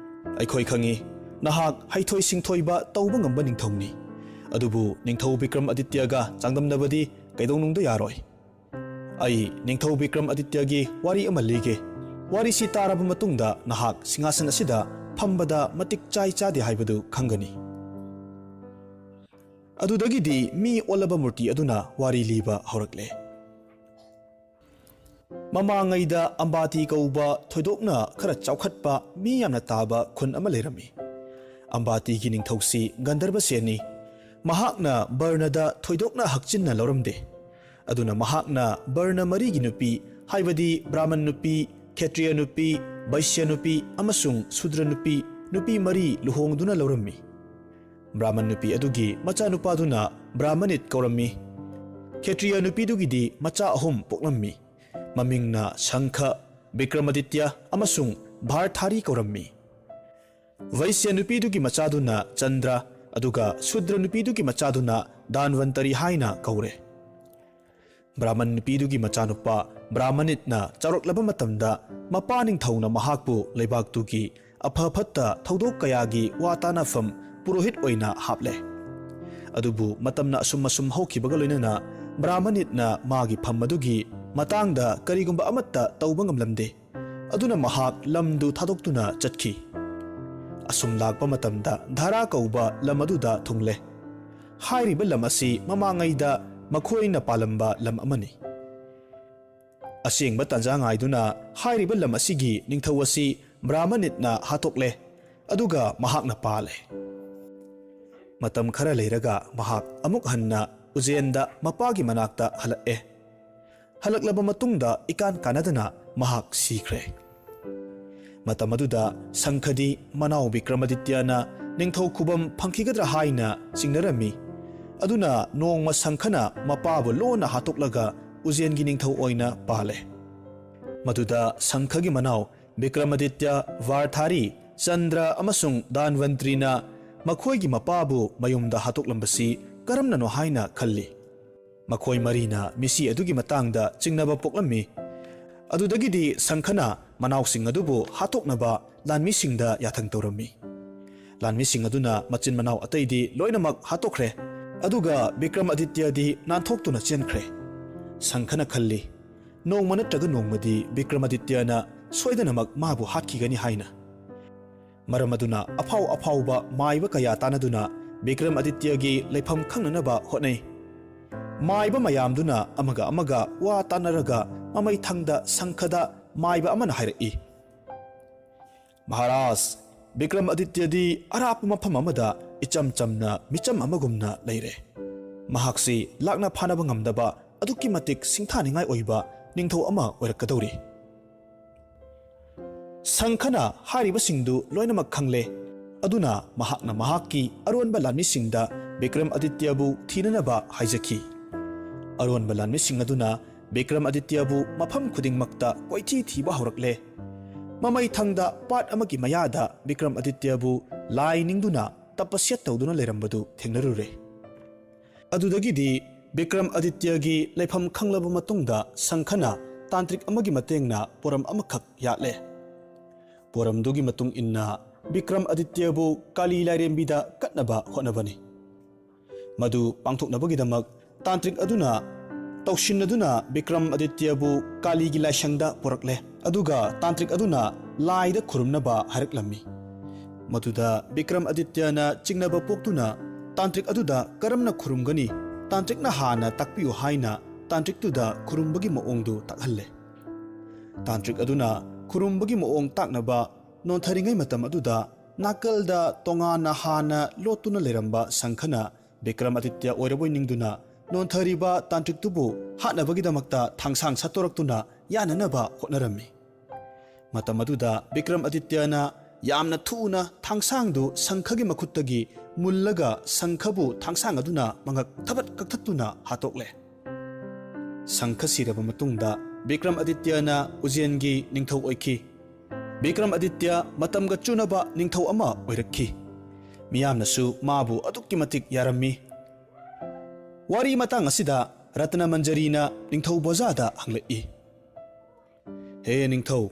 ꯑꯩꯈꯣꯏ ꯈꯪꯏ, ꯅꯍꯥꯛ ꯍꯩꯊꯣꯏ ꯁꯤꯡꯊꯣꯏꯕ ꯇꯧꯕ ꯉꯝꯕ ꯅꯤꯡꯊꯧꯅꯤ꯫ ꯑꯗꯨꯕꯨ ꯅꯤꯡꯊꯧ ꯕꯤꯀ꯭ꯔꯝ ꯑꯗꯤꯇ꯭ꯌꯒ ꯆꯥꯡꯗꯝꯅꯕꯗꯤ ꯀꯩꯗꯧꯅꯨꯡꯗ ꯌꯥꯔꯣꯏ꯫ ꯑꯩ ꯅꯤꯡꯊꯧ ꯕꯤꯀ꯭ꯔꯝ ꯑꯗꯤꯇ꯭ꯌꯒꯤ ꯋꯥꯔꯤ ꯑꯃ ꯂꯤꯒꯦ꯫ ꯋꯥꯔꯤꯁꯤ ꯇꯥꯔꯕ ꯃꯇꯨꯡꯗ ꯅꯍꯥꯛ ꯁꯤꯡꯍꯥꯁꯟ ꯑꯁꯤꯗ ꯐꯝꯕꯗ ꯃꯇꯤꯛ ꯆꯥꯏ ꯆꯥꯗꯦ ꯍꯥꯏꯕꯗꯨ ꯈꯪꯒꯅꯤ꯫ ꯑꯗꯨꯗꯒꯤꯗꯤ ꯃꯤ ꯑꯣꯜꯂꯕ ꯃꯨꯔꯇꯤ ꯑꯗꯨꯅ ꯋꯥꯔꯤ ꯂꯤꯕ ꯍꯧꯔꯛꯂꯦ꯫ ꯃꯃꯥꯡꯉꯩꯗ ꯑꯝꯕꯥꯇꯤ ꯀꯧꯕ ꯊꯣꯏꯗꯣꯛꯅ ꯈꯔ ꯆꯥꯎꯈꯠꯄ, ꯃꯤ ꯌꯥꯝꯅ ꯇꯥꯕ ꯈꯨꯟ ꯑꯃ ꯂꯩꯔꯝꯃꯤ꯫ ꯑꯝꯕꯥꯇꯤꯒꯤ ꯅꯤꯡꯊꯧꯁꯤ ꯒꯟꯙꯔꯕ ꯁꯦꯟꯅꯤ꯫ ꯃꯍꯥꯛꯅ ꯕꯔꯅꯗ ꯊꯣꯏꯗꯣꯛꯅ ꯍꯛꯆꯤꯟꯅ ꯂꯧꯔꯝꯗꯦ꯫ ꯑꯗꯨꯅ ꯃꯍꯥꯛꯅ ꯕꯔꯅ ꯃꯔꯤꯒꯤ ꯅꯨꯄꯤ, ꯍꯥꯏꯕꯗꯤ ꯕ꯭ꯔꯥꯍꯃꯟ ꯅꯨꯄꯤ, ꯈꯦꯇ꯭ꯔꯤꯌ ꯅꯨꯄꯤ, ꯕꯩꯁ꯭ꯌ ꯅꯨꯄꯤ ꯑꯃꯁꯨꯡ ꯁꯨꯗ꯭ꯔ ꯅꯨꯄꯤ, ꯅꯨꯄꯤ ꯃꯔꯤ ꯂꯨꯍꯣꯡꯗꯨꯅ ꯂꯧꯔꯝꯃꯤ꯫ ꯕ꯭ꯔꯥꯍꯃꯟ ꯅꯨꯄꯤ ꯑꯗꯨꯒꯤ ꯃꯆꯥꯅꯨꯄꯥꯗꯨꯅ ꯕ꯭ꯔꯥꯍꯃꯅꯤꯠ ꯀꯧꯔꯝꯃꯤ꯫ ꯈꯦꯇ꯭ꯔꯤꯌ ꯅꯨꯄꯤꯗꯨꯒꯤꯗꯤ ꯃꯆꯥ ꯑꯍꯨꯝ ꯄꯣꯛꯂꯝꯃꯤ꯫ ꯃꯃꯤꯡꯅ ꯁꯪꯈ, ꯕꯤꯀ꯭ꯔꯃꯥꯗꯤꯇ꯭ꯌ ꯑꯃꯁꯨꯡ ꯚꯥꯔꯊꯥꯔꯤ ꯀꯧꯔꯝꯃꯤ꯫ ꯚꯩꯁ꯭ꯌ ꯅꯨꯄꯤꯗꯨꯒꯤ ꯃꯆꯥꯗꯨꯅ ꯆꯟꯗ꯭ꯔ, ꯑꯗꯨꯒ ꯁꯨꯗ꯭ꯔ ꯅꯨꯄꯤꯗꯨꯒꯤ ꯃꯆꯥꯗꯨꯅ ꯙꯥꯟꯋꯟꯇꯔꯤ ꯍꯥꯏꯅ ꯀꯧꯔꯦ꯫ ꯕ꯭ꯔꯥꯍꯃꯟ ꯅꯨꯄꯤꯗꯨꯒꯤ ꯃꯆꯥꯅꯨꯄꯥ ꯕ꯭ꯔꯥꯍꯃꯅꯤꯠꯅ ꯆꯥꯎꯔꯛꯂꯕ ꯃꯇꯝꯗ, ꯃꯄꯥ ꯅꯤꯡꯊꯧꯅ ꯃꯍꯥꯛꯄꯨ ꯂꯩꯕꯥꯛꯇꯨꯒꯤ ꯑꯐ ꯐꯠꯇ ꯊꯧꯗꯣꯛ ꯀꯌꯥꯒꯤ ꯋꯥ ꯇꯥꯅꯐꯝ ꯄꯨꯔꯣꯍꯤꯠ ꯑꯣꯏꯅ ꯍꯥꯞꯂꯦ꯫ ꯑꯗꯨꯕꯨ ꯃꯇꯝꯅ ꯑꯁꯨꯝ ꯑꯁꯨꯝ ꯍꯧꯈꯤꯕꯒ ꯂꯣꯏꯅꯅ ꯕ꯭ꯔꯥꯍꯃꯅꯤꯠꯅ ꯃꯥꯒꯤ ꯐꯝ ꯑꯗꯨꯒꯤ ꯃꯇꯥꯡꯗ ꯀꯔꯤꯒꯨꯝꯕ ꯑꯃꯠꯇ ꯇꯧꯕ ꯉꯝꯂꯝꯗꯦ꯫ ꯑꯗꯨꯅ ꯃꯍꯥꯛ ꯂꯝꯗꯨ ꯊꯥꯗꯣꯛꯇꯨꯅ ꯆꯠꯈꯤ꯫ ꯑꯁꯨꯝ ꯂꯥꯛꯄ ꯃꯇꯝꯗ ꯙꯥꯔꯥ ꯀꯧꯕ ꯂꯝ ꯑꯗꯨꯗ ꯊꯨꯡꯂꯦ꯫ ꯍꯥꯏꯔꯤꯕ ꯂꯝ ꯑꯁꯤ ꯃꯃꯥꯡꯉꯩꯗ ꯃꯈꯣꯏꯅ ꯄꯥꯜꯂꯝꯕ ꯂꯝ ꯑꯃꯅꯤ꯫ ꯑꯁꯦꯡꯕ ꯇꯥꯟꯖꯥ ꯉꯥꯏꯗꯨꯅ ꯍꯥꯏꯔꯤꯕ ꯂꯝ ꯑꯁꯤꯒꯤ ꯅꯤꯡꯊꯧ ꯑꯁꯤ ꯕ꯭ꯔꯥꯍꯃꯅꯤꯠꯅ ꯍꯥꯠꯇꯣꯛꯂꯦ, ꯑꯗꯨꯒ ꯃꯍꯥꯛꯅ ꯄꯥꯜꯂꯦ꯫ ꯃꯇꯝ ꯈꯔ ꯂꯩꯔꯒ ꯃꯍꯥꯛ ꯑꯃꯨꯛ ꯍꯟꯅ ꯎꯖꯦꯟꯗ ꯃꯄꯥꯒꯤ ꯃꯅꯥꯛꯇ ꯍꯜꯂꯛꯑꯦ꯫ ꯍꯜꯂꯛꯂꯕ ꯃꯇꯨꯡꯗ ꯏꯀꯥꯟ ꯀꯥꯟꯅꯗꯅ ꯃꯍꯥꯛ ꯁꯤꯈ꯭ꯔꯦ꯫ ꯃꯇꯝ ꯑꯗꯨꯗ ꯁꯪꯈꯗꯤ ꯃꯅꯥꯎ ꯕꯤꯀ꯭ꯔꯃꯥꯗꯤꯇ꯭ꯌꯅ ꯅꯤꯡꯊꯧ ꯈꯨꯕꯝ ꯐꯪꯈꯤꯒꯗ꯭ꯔꯥ ꯍꯥꯏꯅ ꯆꯤꯡꯅꯔꯝꯃꯤ꯫ ꯑꯗꯨꯅ ꯅꯣꯡꯃ ꯁꯪꯈꯅ ꯃꯄꯥꯕꯨ ꯂꯣꯟꯅ ꯍꯥꯠꯇꯣꯛꯂꯒ ꯎꯖꯦꯟꯒꯤ ꯅꯤꯡꯊꯧ ꯑꯣꯏꯅ ꯄꯥꯜꯂꯦ꯫ ꯃꯗꯨꯗ ꯁꯪꯈꯒꯤ ꯃꯅꯥꯎ ꯕꯤꯀ꯭ꯔꯃꯥꯗꯤꯇ꯭ꯌ, ꯚꯥꯔꯊꯥꯔꯤ, ꯆꯟꯗ꯭ꯔ ꯑꯃꯁꯨꯡ ꯙꯥꯟꯋꯟꯇ꯭ꯔꯤꯅ ꯃꯈꯣꯏꯒꯤ ꯃꯄꯥꯕꯨ ꯃꯌꯨꯝꯗ ꯍꯥꯠꯇꯣꯛꯂꯝꯕꯁꯤ ꯀꯔꯝꯅꯅꯣ ꯍꯥꯏꯅ ꯈꯜꯂꯤ꯫ ꯃꯈꯣꯏ ꯃꯔꯤꯅ ꯃꯤꯁꯤ ꯑꯗꯨꯒꯤ ꯃꯇꯥꯡꯗ ꯆꯤꯡꯅꯕ ꯄꯣꯛꯂꯝꯃꯤ꯫ ꯑꯗꯨꯗꯒꯤꯗꯤ ꯁꯪꯈꯅ ꯃꯅꯥꯎꯁꯤꯡ ꯑꯗꯨꯕꯨ ꯍꯥꯠꯇꯣꯛꯅꯕ ꯂꯥꯟꯃꯤꯁꯤꯡꯗ ꯌꯥꯊꯪ ꯇꯧꯔꯝꯃꯤ꯫ ꯂꯥꯟꯃꯤꯁꯤꯡ ꯑꯗꯨꯅ ꯃꯆꯤꯟ ꯃꯅꯥꯎ ꯑꯇꯩꯗꯤ ꯂꯣꯏꯅꯃꯛ ꯍꯥꯠꯇꯣꯛꯈ꯭ꯔꯦ꯫ ꯑꯗꯨꯒ ꯕꯤꯀ꯭ꯔꯝ ꯑꯗꯤꯇ꯭ꯌꯗꯤ ꯅꯥꯟꯊꯣꯛꯇꯨꯅ ꯆꯦꯟꯈ꯭ꯔꯦ꯫ ꯁꯪꯈꯅ ꯈꯜꯂꯤ, ꯅꯣꯡꯃ ꯅꯠꯇ꯭ꯔꯒ ꯅꯣꯡꯃꯗꯤ ꯕꯤꯀ꯭ꯔꯝ ꯑꯗꯤꯇ꯭ꯌꯅ ꯁꯣꯏꯗꯅꯃꯛ ꯃꯥꯕꯨ ꯍꯥꯠꯈꯤꯒꯅꯤ ꯍꯥꯏꯅ꯫ ꯃꯔꯝ ꯑꯗꯨꯅ ꯑꯐꯥꯎ ꯑꯐꯥꯎꯕ ꯃꯥꯏꯕ ꯀꯌꯥ ꯇꯥꯟꯅꯗꯨꯅ ꯕꯤꯀ꯭ꯔꯝ ꯑꯗꯤꯇ꯭ꯌꯒꯤ ꯂꯩꯐꯝ ꯈꯪꯅꯅꯕ ꯍꯣꯠꯅꯩ꯫ ꯃꯥꯏꯕ ꯃꯌꯥꯝꯗꯨꯅ ꯑꯃꯒ ꯑꯃꯒ ꯋꯥ ꯇꯥꯟꯅꯔꯒ ꯃꯃꯩ ꯊꯪꯗ ꯁꯪꯈꯗ ꯃꯥꯏꯕ ꯑꯃꯅ ꯍꯥꯏꯔꯛꯏ, "ꯃꯍꯥꯔꯥꯖ, ꯕꯤꯀ꯭ꯔꯝ ꯑꯗꯤꯇ꯭ꯌꯗꯤ ꯑꯔꯥꯞꯄ ꯃꯐꯝ ꯑꯃꯗ ꯏꯆꯝ ꯆꯝꯅ ꯃꯤꯆꯝ ꯑꯃꯒꯨꯝꯅ ꯂꯩꯔꯦ꯫ ꯃꯍꯥꯛꯁꯤ ꯂꯥꯛꯅ ꯐꯥꯅꯕ ꯉꯝꯗꯕ ꯑꯗꯨꯛꯀꯤ ꯃꯇꯤꯛ ꯁꯤꯡꯊꯥꯅꯤꯡꯉꯥꯏ ꯑꯣꯏꯕ ꯅꯤꯡꯊꯧ ꯑꯃ ꯑꯣꯏꯔꯛꯀꯗꯧꯔꯤ"꯫ ꯁꯪꯈꯅ ꯍꯥꯏꯔꯤꯕꯁꯤꯡꯗꯨ ꯂꯣꯏꯅꯃꯛ ꯈꯪꯂꯦ꯫ ꯑꯗꯨꯅ ꯃꯍꯥꯛꯅ ꯃꯍꯥꯛꯀꯤ ꯑꯔꯣꯟꯕ ꯂꯥꯟꯃꯤꯁꯤꯡꯗ ꯕꯤꯀ꯭ꯔꯝ ꯑꯗꯤꯇ꯭ꯌꯕꯨ ꯊꯤꯅꯅꯕ ꯍꯥꯏꯖꯈꯤ꯫ ꯑꯔꯣꯟꯕ ꯂꯥꯟꯃꯤꯁꯤꯡ ꯑꯗꯨꯅ ꯕꯤꯀ꯭ꯔꯝ ꯑꯗꯤꯇ꯭ꯌꯕꯨ ꯃꯐꯝ ꯈꯨꯗꯤꯡꯃꯛꯇ ꯀꯣꯏꯊꯤ ꯊꯤꯕ ꯍꯧꯔꯛꯂꯦ꯫ ꯃꯃꯩ ꯊꯪꯗ ꯄꯥꯠ ꯑꯃꯒꯤ ꯃꯌꯥꯗ ꯕꯤꯀ꯭ꯔꯝ ꯑꯗꯤꯇ꯭ꯌꯕꯨ ꯂꯥꯏ ꯅꯤꯡꯗꯨꯅ ꯇꯄꯁ꯭ꯌ ꯇꯧꯗꯨꯅ ꯂꯩꯔꯝꯕꯗꯨ ꯊꯦꯡꯅꯔꯨꯔꯦ꯫ ꯑꯗꯨꯗꯒꯤꯗꯤ ꯕꯤꯀ꯭ꯔꯝ ꯑꯗꯤꯇ꯭ꯌꯒꯤ ꯂꯩꯐꯝ ꯈꯪꯂꯕ ꯃꯇꯨꯡꯗ ꯁꯪꯈꯅ ꯇꯥꯟꯇ꯭ꯔꯤꯛ ꯑꯃꯒꯤ ꯃꯇꯦꯡꯅ ꯄꯣꯔꯝ ꯑꯃꯈꯛ ꯌꯥꯠꯂꯦ꯫ ꯄꯣꯔꯝꯗꯨꯒꯤ ꯃꯇꯨꯡ ꯏꯟꯅ ꯕꯤꯀ꯭ꯔꯝ ꯑꯗꯤꯇ꯭ꯌꯕꯨ ꯀꯥꯂꯤ ꯂꯥꯏꯔꯦꯝꯕꯤꯗ ꯀꯠꯅꯕ ꯍꯣꯠꯅꯕꯅꯤ꯫ ꯃꯗꯨ ꯄꯥꯡꯊꯣꯛꯅꯕꯒꯤꯗꯃꯛ ꯇꯥꯟꯇ꯭ꯔꯤꯛ ꯑꯗꯨꯅ ꯇꯧꯁꯤꯟꯅꯗꯨꯅ ꯕꯤꯀ꯭ꯔꯝ ꯑꯗꯤꯇ꯭ꯌꯕꯨ ꯀꯥꯂꯤꯒꯤ ꯂꯥꯏꯁꯪꯗ ꯄꯨꯔꯛꯂꯦ꯫ ꯑꯗꯨꯒ ꯇꯥꯟꯇ꯭ꯔꯤꯛ ꯑꯗꯨꯅ ꯂꯥꯏꯗ ꯈꯨꯔꯨꯝꯅꯕ ꯍꯥꯏꯔꯛꯂꯝꯃꯤ꯫ ꯃꯗꯨꯗ ꯕꯤꯀ꯭ꯔꯝ ꯑꯗꯤꯇ꯭ꯌꯅ ꯆꯤꯡꯅꯕ ꯄꯣꯛꯇꯨꯅ ꯇꯥꯟꯇ꯭ꯔꯤꯛ ꯑꯗꯨꯗ ꯀꯔꯝꯅ ꯈꯨꯔꯨꯝꯒꯅꯤ, ꯇꯥꯟꯇ꯭ꯔꯤꯛꯅ ꯍꯥꯟꯅ ꯇꯥꯛꯄꯤꯌꯨ ꯍꯥꯏꯅ ꯇꯥꯟꯇ꯭ꯔꯤꯛꯇꯨꯗ ꯈꯨꯔꯨꯝꯕꯒꯤ ꯃꯑꯣꯡꯗꯨ ꯇꯥꯛꯍꯜꯂꯦ꯫ ꯇꯥꯟꯇ꯭ꯔꯤꯛ ꯑꯗꯨꯅ ꯈꯨꯔꯨꯝꯕꯒꯤ ꯃꯑꯣꯡ ꯇꯥꯛꯅꯕ ꯅꯣꯟꯊꯔꯤꯉꯩ ꯃꯇꯝ ꯑꯗꯨꯗ ꯅꯥꯀꯜꯗ ꯇꯣꯉꯥꯟꯅ ꯍꯥꯟꯅ ꯂꯣꯠꯇꯨꯅ ꯂꯩꯔꯝꯕ ꯁꯪꯈꯅ ꯕꯤꯀ꯭ꯔꯝ ꯑꯗꯤꯇ꯭ꯌ ꯑꯣꯏꯔꯕꯣꯏ ꯅꯤꯡꯗꯨꯅ ꯅꯣꯟꯊꯔꯤꯕ ꯇꯥꯟꯇ꯭ꯔꯤꯛꯇꯨꯕꯨ ꯍꯥꯠꯅꯕꯒꯤꯗꯃꯛꯇ ꯊꯥꯡꯁꯥꯡ ꯁꯠꯇꯣꯔꯛꯇꯨꯅ ꯌꯥꯅꯅꯕ ꯍꯣꯠꯅꯔꯝꯃꯤ꯫ ꯃꯇꯝ ꯑꯗꯨꯗ ꯕꯤꯀ꯭ꯔꯝ ꯑꯗꯤꯇ꯭ꯌꯅ ꯌꯥꯝꯅ ꯊꯨꯅ ꯊꯥꯡꯁꯥꯡꯗꯨ ꯁꯪꯈꯒꯤ ꯃꯈꯨꯠꯇꯒꯤ ꯃꯨꯜꯂꯒ ꯁꯪꯈꯕꯨ ꯊꯥꯡꯁꯥꯡ ꯑꯗꯨꯅ ꯃꯉꯛ ꯊꯕꯠ ꯀꯛꯊꯠꯇꯨꯅ ꯍꯥꯠꯇꯣꯛꯂꯦ꯫ ꯁꯪꯈ ꯁꯤꯔꯕ ꯃꯇꯨꯡꯗ ꯕꯤꯀ꯭ꯔꯝ ꯑꯗꯤꯇ꯭ꯌꯅ ꯎꯖꯦꯟꯒꯤ ꯅꯤꯡꯊꯧ ꯑꯣꯏꯈꯤ꯫ ꯕꯤꯀ꯭ꯔꯝ ꯑꯗꯤꯇ꯭ꯌ ꯃꯇꯝꯒ ꯆꯨꯅꯕ ꯅꯤꯡꯊꯧ ꯑꯃ ꯑꯣꯏꯔꯛꯈꯤ꯫ ꯃꯤꯌꯥꯝꯅꯁꯨ ꯃꯥꯕꯨ ꯑꯗꯨꯛꯀꯤ ꯃꯇꯤꯛ ꯌꯥꯔꯝꯃꯤ꯫ ꯋꯥꯔꯤ ꯃꯇꯥꯡ ꯑꯁꯤꯗ ꯔꯇꯅ ꯃꯟꯖꯔꯤꯅ ꯅꯤꯡꯊꯧ ꯕꯣꯖꯥꯗ ꯍꯪꯂꯛꯏ, "ꯍꯦ ꯅꯤꯡꯊꯧ,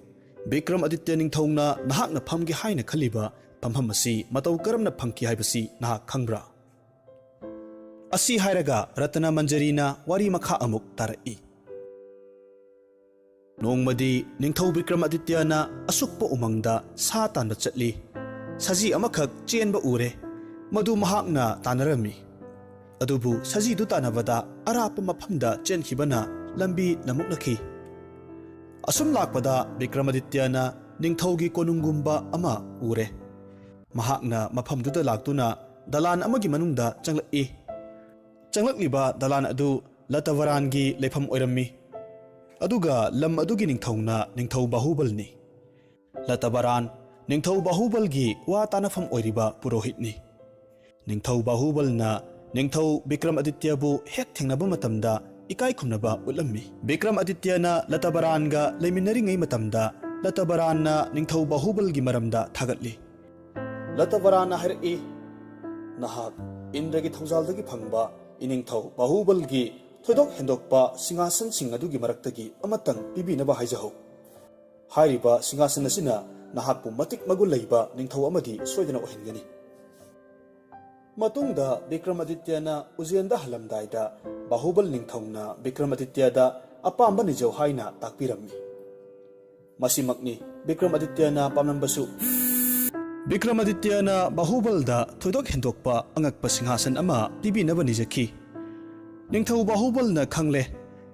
ꯕꯤꯀ꯭ꯔꯝ ꯑꯗꯤꯇ꯭ꯌ ꯅꯤꯡꯊꯧꯅ ꯅꯍꯥꯛꯅ ꯐꯝꯒꯦ ꯍꯥꯏꯅ ꯈꯜꯂꯤꯕ ꯐꯝꯐꯝ ꯑꯁꯤ ꯃꯇꯧ ꯀꯔꯝꯅ ꯐꯪꯈꯤ ꯍꯥꯏꯕꯁꯤ ꯅꯍꯥꯛ ꯈꯪꯕ꯭ꯔꯥ?" ꯑꯁꯤ ꯍꯥꯏꯔꯒ ꯔꯇꯅ ꯃꯟꯖꯔꯤꯅ ꯋꯥꯔꯤ ꯃꯈꯥ ꯑꯃꯨꯛ ꯇꯥꯔꯛꯏ꯫ ꯅꯣꯡꯃꯗꯤ ꯅꯤꯡꯊꯧ ꯕꯤꯀ꯭ꯔꯝ ꯑꯗꯤꯇ꯭ꯌꯅ ꯑꯁꯨꯛꯄ ꯎꯃꯪꯗ ꯁꯥ ꯇꯥꯟꯕ ꯆꯠꯂꯤ꯫ ꯁꯖꯤ ꯑꯃꯈꯛ ꯆꯦꯟꯕ ꯎꯔꯦ꯫ ꯃꯗꯨ ꯃꯍꯥꯛꯅ ꯇꯥꯟꯅꯔꯝꯃꯤ꯫ ꯑꯗꯨꯕꯨ ꯁꯖꯤꯗꯨ ꯇꯥꯟꯅꯕꯗ ꯑꯔꯥꯞꯄ ꯃꯐꯝꯗ ꯆꯦꯟꯈꯤꯕꯅ ꯂꯝꯕꯤ ꯂꯝꯃꯨꯛꯅꯈꯤ꯫ ꯑꯁꯨꯝ ꯂꯥꯛꯄꯗ ꯕꯤꯀ꯭ꯔꯝ ꯑꯗꯤꯇ꯭ꯌꯅ ꯅꯤꯡꯊꯧꯒꯤ ꯀꯣꯅꯨꯡꯒꯨꯝꯕ ꯑꯃ ꯎꯔꯦ꯫ ꯃꯍꯥꯛꯅ ꯃꯐꯝꯗꯨꯗ ꯂꯥꯛꯇꯨꯅ ꯗꯂꯥꯟ ꯑꯃꯒꯤ ꯃꯅꯨꯡꯗ ꯆꯪꯂꯛꯏ꯫ ꯆꯪꯂꯛꯂꯤꯕ ꯗꯂꯥꯟ ꯑꯗꯨ ꯂꯇꯕꯔꯥꯟꯒꯤ ꯂꯩꯐꯝ ꯑꯣꯏꯔꯝꯃꯤ꯫ ꯑꯗꯨꯒ ꯂꯝ ꯑꯗꯨꯒꯤ ꯅꯤꯡꯊꯧꯅ ꯅꯤꯡꯊꯧ ꯕꯥꯍꯨꯕꯜꯅꯤ꯫ ꯂꯇꯕꯔꯥꯟ ꯅꯤꯡꯊꯧ ꯕꯥꯍꯨꯕꯜꯒꯤ ꯋꯥ ꯇꯥꯅꯐꯝ ꯑꯣꯏꯔꯤꯕ ꯄꯨꯔꯣꯍꯤꯠꯅꯤ꯫ ꯅꯤꯡꯊꯧ ꯕꯥꯍꯨꯕꯜꯅ ꯅꯤꯡꯊꯧ ꯕꯤꯀ꯭ꯔꯝ ꯑꯗꯤꯇ꯭ꯌꯕꯨ ꯍꯦꯛ ꯊꯦꯡꯅꯕ ꯃꯇꯝꯗ ꯏꯀꯥꯏ ꯈꯨꯝꯅꯕ ꯎꯠꯂꯝꯃꯤ꯫ ꯕꯤꯀ꯭ꯔꯝ ꯑꯗꯤꯇ꯭ꯌꯅ ꯂꯇꯕꯔꯥꯟꯒ ꯂꯩꯃꯤꯟꯅꯔꯤꯉꯩ ꯃꯇꯝꯗ ꯂꯇꯕꯔꯥꯟꯅ ꯅꯤꯡꯊꯧ ꯕꯥꯍꯨꯕꯜꯒꯤ ꯃꯔꯝꯗ ꯊꯥꯒꯠꯂꯤ꯫ ꯂꯇꯕꯔꯥꯟꯅ ꯍꯥꯏꯔꯛꯏ, "ꯅꯍꯥꯛ ꯏꯟꯗ꯭ꯔꯒꯤ ꯊꯧꯖꯥꯜꯗꯒꯤ ꯐꯪꯕ ꯏꯅꯤꯡꯊꯧ ꯕꯥꯍꯨꯕꯜꯒꯤ ꯊꯣꯏꯗꯣꯛ ꯍꯦꯟꯗꯣꯛꯄ ꯁꯤꯡꯍꯥꯁꯟꯁꯤꯡ ꯑꯗꯨꯒꯤ ꯃꯔꯛꯇꯒꯤ ꯑꯃꯇꯪ ꯄꯤꯕꯤꯅꯕ ꯍꯥꯏꯖꯍꯧ꯫ ꯍꯥꯏꯔꯤꯕ ꯁꯤꯡꯍꯥꯁꯟ ꯑꯁꯤꯅ ꯅꯍꯥꯛꯄꯨ ꯃꯇꯤꯛ ꯃꯒꯨꯟ ꯂꯩꯕ ꯅꯤꯡꯊꯧ ꯑꯃꯗꯤ ꯁꯣꯏꯗꯅ ꯑꯣꯏꯍꯟꯒꯅꯤ꯫" ꯃꯇꯨꯡꯗ ꯕꯤꯀ꯭ꯔꯝ ꯑꯗꯤꯇ꯭ꯌꯅ ꯎꯖꯦꯟꯗ ꯍꯜꯂꯝꯗꯥꯏꯗ ꯕꯥꯍꯨꯕꯜ ꯅꯤꯡꯊꯧꯅ ꯕꯤꯀ꯭ꯔꯝ ꯑꯗꯤꯇ꯭ꯌꯗ ꯑꯄꯥꯝꯕ ꯅꯤꯖꯧ ꯍꯥꯏꯅ ꯇꯥꯛꯄꯤꯔꯝꯃꯤ꯫ ꯃꯁꯤꯃꯛꯅꯤ ꯕꯤꯀ꯭ꯔꯝ ꯑꯗꯤꯇ꯭ꯌꯅ ꯄꯥꯝꯂꯝꯕꯁꯨ꯫ ꯕꯤꯀ꯭ꯔꯝ ꯑꯗꯤꯇ꯭ꯌꯅ ꯕꯥꯍꯨꯕꯜꯗ ꯊꯣꯏꯗꯣꯛ ꯍꯦꯟꯗꯣꯛꯄ ꯑꯉꯛꯄ ꯁꯤꯡꯍꯥꯁꯟ ꯑꯃ ꯄꯤꯕꯤꯅꯕ ꯅꯤꯖꯈꯤ꯫ ꯅꯤꯡꯊꯧ ꯕꯥꯍꯨꯕꯜꯅ ꯈꯪꯂꯦ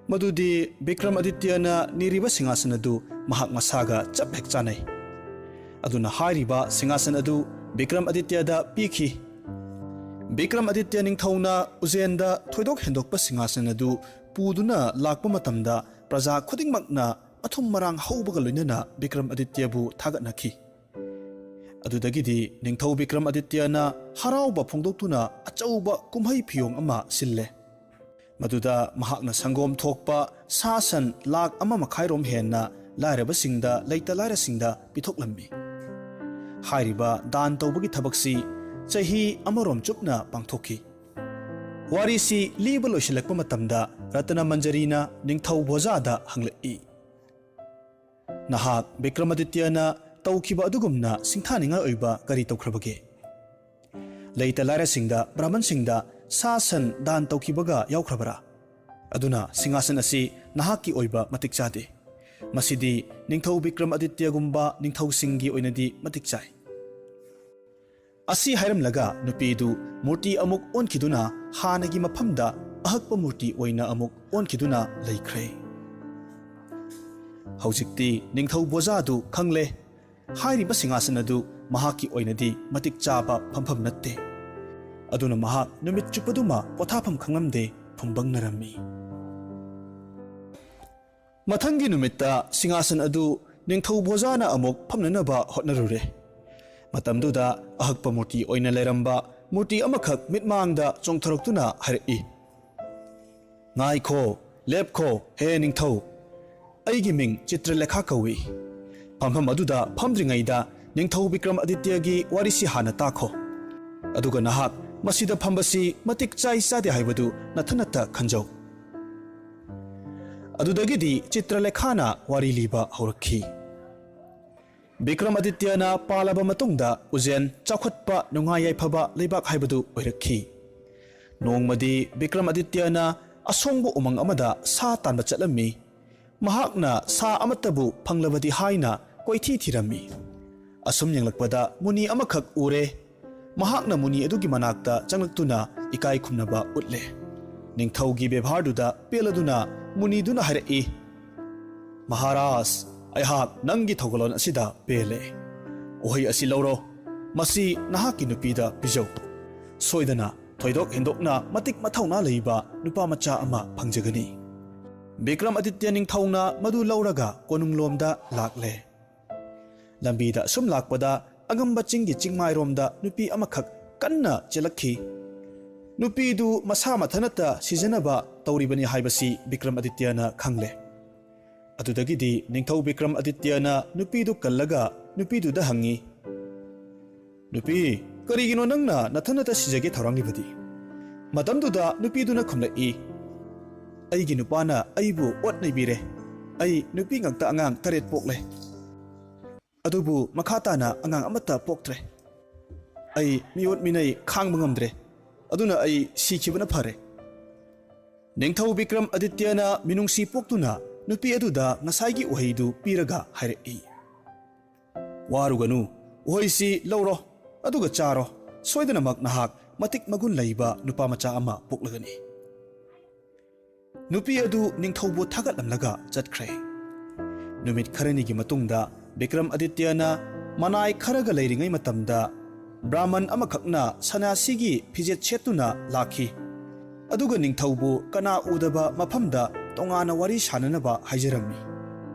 ꯃꯗꯨꯗꯤ ꯕꯤꯀ꯭ꯔꯝ ꯑꯗꯤꯇ꯭ꯌꯅ ꯅꯤꯔꯤꯕ ꯁꯤꯡꯍꯥꯁꯟ ꯑꯗꯨ ꯃꯍꯥꯛ ꯃꯁꯥꯒ ꯆꯞ ꯍꯦꯛ ꯆꯥꯅꯩ꯫ ꯑꯗꯨꯅ ꯍꯥꯏꯔꯤꯕ ꯁꯤꯡꯍꯥꯁꯟ ꯑꯗꯨ ꯕꯤꯀ꯭ꯔꯝ ꯑꯗꯤꯇ꯭ꯌꯗ ꯄꯤꯈꯤ꯫ ꯕꯤꯀ꯭ꯔꯝ ꯑꯗꯤꯇ꯭ꯌ ꯅꯤꯡꯊꯧꯅ ꯎꯖꯦꯟꯗ ꯊꯣꯏꯗꯣꯛ ꯍꯦꯟꯗꯣꯛꯄ ꯁꯤꯡꯍꯥꯁꯟ ꯑꯗꯨ ꯄꯨꯗꯨꯅ ꯂꯥꯛꯄ ꯃꯇꯝꯗ ꯄ꯭ꯔꯖꯥ ꯈꯨꯗꯤꯡꯃꯛꯅ ꯑꯊꯨꯝ ꯃꯔꯥꯡ ꯍꯧꯕꯒ ꯂꯣꯏꯅꯅ ꯕꯤꯀ꯭ꯔꯝ ꯑꯗꯤꯇ꯭ꯌꯕꯨ ꯊꯥꯒꯠꯅꯈꯤ꯫ ꯑꯗꯨꯗꯒꯤꯗꯤ ꯅꯤꯡꯊꯧ ꯕꯤꯀ꯭ꯔꯝ ꯑꯗꯤꯇ꯭ꯌꯅ ꯍꯔꯥꯎꯕ ꯐꯣꯡꯗꯣꯛꯇꯨꯅ ꯑꯆꯧꯕ ꯀꯨꯝꯍꯩ ꯐꯤꯌꯣꯡ ꯑꯃ ꯁꯤꯜꯂꯦ꯫ ꯃꯗꯨꯗ ꯃꯍꯥꯛꯅ ꯁꯪꯒꯣꯝ ꯊꯣꯛꯄ ꯁꯥ ꯁꯟ ꯂꯥꯈ ꯑꯃ ꯃꯈꯥꯏꯔꯣꯝ ꯍꯦꯟꯅ ꯂꯥꯏꯔꯕꯁꯤꯡꯗ, ꯂꯩꯇ ꯂꯥꯏꯔꯁꯤꯡꯗ ꯄꯤꯊꯣꯛꯂꯝꯃꯤ꯫ ꯍꯥꯏꯔꯤꯕ ꯗꯥꯟ ꯇꯧꯕꯒꯤ ꯊꯕꯛꯁꯤ ꯆꯍꯤ ꯑꯃꯔꯣꯝ ꯆꯨꯞꯅ ꯄꯥꯡꯊꯣꯛꯈꯤ꯫ ꯋꯥꯔꯤꯁꯤ ꯂꯤꯕ ꯂꯣꯏꯁꯤꯜꯂꯛꯄ ꯃꯇꯝꯗ ꯔꯇꯅ ꯃꯟꯖꯔꯤꯅ ꯅꯤꯡꯊꯧ ꯚꯣꯖꯥꯗ ꯍꯪꯂꯛꯏ, "ꯅꯍꯥꯛ ꯕꯤꯀ꯭ꯔꯃꯥꯗꯤꯇ꯭ꯌꯅ ꯇꯧꯈꯤꯕ ꯑꯗꯨꯒꯨꯝꯅ ꯁꯤꯡꯊꯥꯅꯤꯡꯉꯥꯏ ꯑꯣꯏꯕ ꯀꯔꯤ ꯇꯧꯈ꯭ꯔꯕꯒꯦ? ꯂꯩꯇ ꯂꯥꯏꯔꯁꯤꯡꯗ, ꯕ꯭ꯔꯥꯍꯃꯟꯁꯤꯡꯗ ꯁꯥ ꯁꯟ ꯗꯥꯟ ꯇꯧꯈꯤꯕꯒ ꯌꯥꯎꯈ꯭ꯔꯕꯔꯥ? ꯑꯗꯨꯅ ꯁꯤꯡꯍꯥꯁꯟ ꯑꯁꯤ ꯅꯍꯥꯛꯀꯤ ꯑꯣꯏꯕ ꯃꯇꯤꯛ ꯆꯥꯗꯦ꯫ ꯃꯁꯤꯗꯤ ꯅꯤꯡꯊꯧ ꯕꯤꯀ꯭ꯔꯃꯥꯗꯤꯇ꯭ꯌꯒꯨꯝꯕ ꯅꯤꯡꯊꯧꯁꯤꯡꯒꯤ ꯑꯣꯏꯅꯗꯤ ꯃꯇꯤꯛ ꯆꯥꯏ"꯫ ꯑꯁꯤ ꯍꯥꯏꯔꯝꯂꯒ ꯅꯨꯄꯤꯗꯨ ꯃꯨꯔꯇꯤ ꯑꯃꯨꯛ ꯑꯣꯟꯈꯤꯗꯨꯅ ꯍꯥꯟꯅꯒꯤ ꯃꯐꯝꯗ ꯑꯍꯛꯄ ꯃꯨꯔꯇꯤ ꯑꯣꯏꯅ ꯑꯃꯨꯛ ꯑꯣꯟꯈꯤꯗꯨꯅ ꯂꯩꯈ꯭ꯔꯦ꯫ ꯍꯧꯖꯤꯛꯇꯤ ꯅꯤꯡꯊꯧ ꯕꯣꯖꯥꯗꯨ ꯈꯪꯂꯦ, ꯍꯥꯏꯔꯤꯕ ꯁꯤꯡꯍꯥꯁꯟ ꯑꯗꯨ ꯃꯍꯥꯛꯀꯤ ꯑꯣꯏꯅꯗꯤ ꯃꯇꯤꯛ ꯆꯥꯕ ꯐꯝꯐꯝ ꯅꯠꯇꯦ꯫ ꯑꯗꯨꯅ ꯃꯍꯥꯛ ꯅꯨꯃꯤꯠ ꯆꯨꯞꯄꯗꯨꯃ ꯄꯣꯊꯥꯐꯝ ꯈꯪꯂꯝꯗꯦ, ꯐꯨꯝꯕꯪꯅꯔꯝꯃꯤ꯫ ꯃꯊꯪꯒꯤ ꯅꯨꯃꯤꯠꯇ ꯁꯤꯡꯍꯥꯁꯟ ꯑꯗꯨ ꯅꯤꯡꯊꯧ ꯚꯣꯖꯥꯅ ꯑꯃꯨꯛ ꯐꯝꯅꯅꯕ ꯍꯣꯠꯅꯔꯨꯔꯦ꯫ ꯃꯇꯝꯗꯨꯗ ꯑꯍꯛꯄ ꯃꯨꯔꯇꯤ ꯑꯣꯏꯅ ꯂꯩꯔꯝꯕ ꯃꯨꯔꯇꯤ ꯑꯃꯈꯛ ꯃꯤꯠꯃꯥꯡꯗ ꯆꯣꯡꯊꯣꯔꯛꯇꯨꯅ ꯍꯥꯏꯔꯛꯏ, "ꯉꯥꯏꯈꯣ, ꯂꯦꯞꯈꯣ, ꯍꯦ ꯅꯤꯡꯊꯧ꯫ ꯑꯩꯒꯤ ꯃꯤꯡ ꯆꯤꯇ꯭ꯔꯂꯦꯈꯥ ꯀꯧꯏ꯫ ꯐꯝꯐꯝ ꯑꯗꯨꯗ ꯐꯝꯗ꯭ꯔꯤꯉꯩꯗ ꯅꯤꯡꯊꯧ ꯕꯤꯀ꯭ꯔꯃꯥꯗꯤꯇ꯭ꯌꯒꯤ ꯋꯥꯔꯤꯁꯤ ꯍꯥꯟꯅ ꯇꯥꯈꯣ꯫ ꯑꯗꯨꯒ ꯅꯍꯥꯛ ꯃꯁꯤꯗ ꯐꯝꯕꯁꯤ ꯃꯇꯤꯛ ꯆꯥꯏ ꯆꯥꯗꯦ ꯍꯥꯏꯕꯗꯨ ꯅꯊꯟꯅꯇ ꯈꯟꯖꯧ"꯫ ꯑꯗꯨꯗꯒꯤꯗꯤ ꯆꯤꯇ꯭ꯔꯂꯦꯈꯥꯅ ꯋꯥꯔꯤ ꯂꯤꯕ ꯍꯧꯔꯛꯈꯤ꯫ ꯕꯤꯀ꯭ꯔꯃꯥꯗꯤꯇ꯭ꯌꯅ ꯄꯥꯜꯂꯕ ꯃꯇꯨꯡꯗ ꯎꯖꯦꯟ ꯆꯥꯎꯈꯠꯄ, ꯅꯨꯡꯉꯥꯏ ꯌꯥꯏꯐꯕ ꯂꯩꯕꯥꯛ ꯍꯥꯏꯕꯗꯨ ꯑꯣꯏꯔꯛꯈꯤ꯫ ꯅꯣꯡꯃꯗꯤ ꯕꯤꯀ꯭ꯔꯃꯥꯗꯤꯇ꯭ꯌꯅ ꯑꯁꯣꯡꯕ ꯎꯃꯪ ꯑꯃꯗ ꯁꯥ ꯇꯥꯟꯕ ꯆꯠꯂꯝꯃꯤ꯫ ꯃꯍꯥꯛꯅ ꯁꯥ ꯑꯃꯠꯇꯕꯨ ꯐꯪꯂꯕꯗꯤ ꯍꯥꯏꯅ ꯀꯣꯏꯊꯤ ꯊꯤꯔꯝꯃꯤ꯫ ꯑꯁꯨꯝ ꯌꯦꯡꯂꯛꯄꯗ ꯃꯨꯅꯤ ꯑꯃꯈꯛ ꯎꯔꯦ꯫ ꯃꯍꯥꯛꯅ ꯃꯨꯅꯤ ꯑꯗꯨꯒꯤ ꯃꯅꯥꯛꯇ ꯆꯪꯂꯛꯇꯨꯅ ꯏꯀꯥꯏ ꯈꯨꯝꯅꯕ ꯎꯠꯂꯦ꯫ ꯅꯤꯡꯊꯧꯒꯤ ꯕꯦꯕꯥꯔꯗꯨꯗ ꯄꯦꯜꯂꯗꯨꯅ ꯃꯨꯅꯤꯗꯨꯅ ꯍꯥꯏꯔꯛꯏ, "ꯃꯍꯥꯔꯥꯖ, ꯑꯩꯍꯥꯛ ꯅꯪꯒꯤ ꯊꯧꯒꯜꯂꯣꯟ ꯑꯁꯤꯗ ꯄꯦꯜꯂꯦ꯫ ꯎꯍꯩ ꯑꯁꯤ ꯂꯧꯔꯣ, ꯃꯁꯤ ꯅꯍꯥꯛꯀꯤ ꯅꯨꯄꯤꯗ ꯄꯤꯖꯧ꯫ ꯁꯣꯏꯗꯅ ꯊꯣꯏꯗꯣꯛ ꯍꯦꯟꯗꯣꯛꯅ ꯃꯇꯤꯛ ꯃꯊꯧꯅꯥ ꯂꯩꯕ ꯅꯨꯄꯥ ꯃꯆꯥ ꯑꯃ ꯐꯪꯖꯒꯅꯤ"꯫ ꯕꯤꯀ꯭ꯔꯃꯥꯗꯤꯇ꯭ꯌ ꯅꯤꯡꯊꯧꯅ ꯃꯗꯨ ꯂꯧꯔꯒ ꯀꯣꯅꯨꯡꯂꯣꯝꯗ ꯂꯥꯛꯂꯦ꯫ ꯂꯝꯕꯤꯗ ꯑꯁꯨꯝ ꯂꯥꯛꯄꯗ ꯑꯉꯝꯕ ꯆꯤꯡꯒꯤ ꯆꯤꯡꯃꯥꯏꯔꯣꯝꯗ ꯅꯨꯄꯤ ꯑꯃꯈꯛ ꯀꯟꯅ ꯆꯦꯜꯂꯛꯈꯤ꯫ ꯅꯨꯄꯤꯗꯨ ꯃꯁꯥ ꯃꯊꯟꯇ ꯁꯤꯖꯅꯕ ꯇꯧꯔꯤꯕꯅꯤ ꯍꯥꯏꯕꯁꯤ ꯕꯤꯀ꯭ꯔꯃꯥꯗꯤꯇ꯭ꯌꯅ ꯈꯪꯂꯦ꯫ ꯑꯗꯨꯗꯒꯤꯗꯤ ꯅꯤꯡꯊꯧ ꯕꯤꯀ꯭ꯔꯃꯥꯗꯤꯇ꯭ꯌꯅ ꯅꯨꯄꯤꯗꯨ ꯀꯜꯂꯒ ꯅꯨꯄꯤꯗꯨꯗ ꯍꯪꯉꯤ, "ꯅꯨꯄꯤ, ꯀꯔꯤꯒꯤꯅꯣ ꯅꯪꯅ ꯅꯊꯟꯅꯇ ꯁꯤꯖꯒꯦ ꯊꯧꯔꯥꯡꯂꯤꯕꯗꯤ? ꯃꯇꯝꯗꯨꯗ ꯅꯨꯄꯤꯗꯨꯅ ꯈꯨꯝꯂꯛꯏ, "ꯑꯩꯒꯤ ꯅꯨꯄꯥꯅ ꯑꯩꯕꯨ ꯑꯣꯠ ꯅꯩꯕꯤꯔꯦ꯫ ꯑꯩ ꯅꯨꯄꯤ ꯉꯥꯛꯇ ꯑꯉꯥꯡ ꯇꯔꯦꯠ ꯄꯣꯛꯂꯦ꯫ ꯑꯗꯨꯕꯨ ꯃꯈꯥ ꯇꯥꯅ ꯑꯉꯥꯡ ꯑꯃꯠꯇ ꯄꯣꯛꯇ꯭ꯔꯦ꯫ ꯑꯩ ꯃꯤꯑꯣꯠ ꯃꯤꯅꯩ ꯈꯥꯡꯕ ꯉꯝꯗ꯭ꯔꯦ꯫ ꯑꯗꯨꯅ ꯑꯩ ꯁꯤꯈꯤꯕꯅ ꯐꯔꯦ꯫" ꯅꯤꯡꯊꯧ ꯕꯤꯀ꯭ꯔꯝ ꯑꯗꯤꯇ꯭ꯌꯅ ꯃꯤꯅꯨꯡꯁꯤ ꯄꯣꯛꯇꯨꯅ ꯅꯨꯄꯤ ꯑꯗꯨꯗ ꯉꯁꯥꯏꯒꯤ ꯎꯍꯩꯗꯨ ꯄꯤꯔꯒ ꯍꯥꯏꯔꯛꯏ, "ꯋꯥꯔꯨꯒꯅꯨ, ꯎꯍꯩꯁꯤ ꯂꯧꯔꯣ, ꯑꯗꯨꯒ ꯆꯥꯔꯣ꯫ ꯁꯣꯏꯗꯅꯃꯛ ꯅꯍꯥꯛ ꯃꯇꯤꯛ ꯃꯒꯨꯟ ꯂꯩꯕ ꯅꯨꯄꯥ ꯃꯆꯥ ꯑꯃ ꯄꯣꯛꯂꯒꯅꯤ꯫" ꯅꯨꯄꯤ ꯑꯗꯨ ꯅꯤꯡꯊꯧꯕꯨ ꯊꯥꯒꯠꯂꯝꯂꯒ ꯆꯠꯈ꯭ꯔꯦ꯫ ꯅꯨꯃꯤꯠ ꯈꯔꯅꯤꯒꯤ ꯃꯇꯨꯡꯗ ꯕꯤꯀ꯭ꯔꯝ ꯑꯗꯤꯇ꯭ꯌꯅ ꯃꯅꯥꯏ ꯈꯔꯒ ꯂꯩꯔꯤꯉꯩ ꯃꯇꯝꯗ ꯕ꯭ꯔꯥꯍꯃꯟ ꯑꯃꯈꯛꯅ ꯁꯟꯅ꯭ꯌꯥꯁꯤꯒꯤ ꯐꯤꯖꯦꯠ ꯁꯦꯠꯇꯨꯅ ꯂꯥꯛꯈꯤ꯫ ꯑꯗꯨꯒ ꯅꯤꯡꯊꯧꯕꯨ ꯀꯅꯥ ꯎꯗꯕ ꯃꯐꯝꯗ ꯇꯣꯉꯥꯟꯅ ꯋꯥꯔꯤ ꯁꯥꯅꯅꯕ ꯍꯥꯏꯖꯔꯝꯃꯤ꯫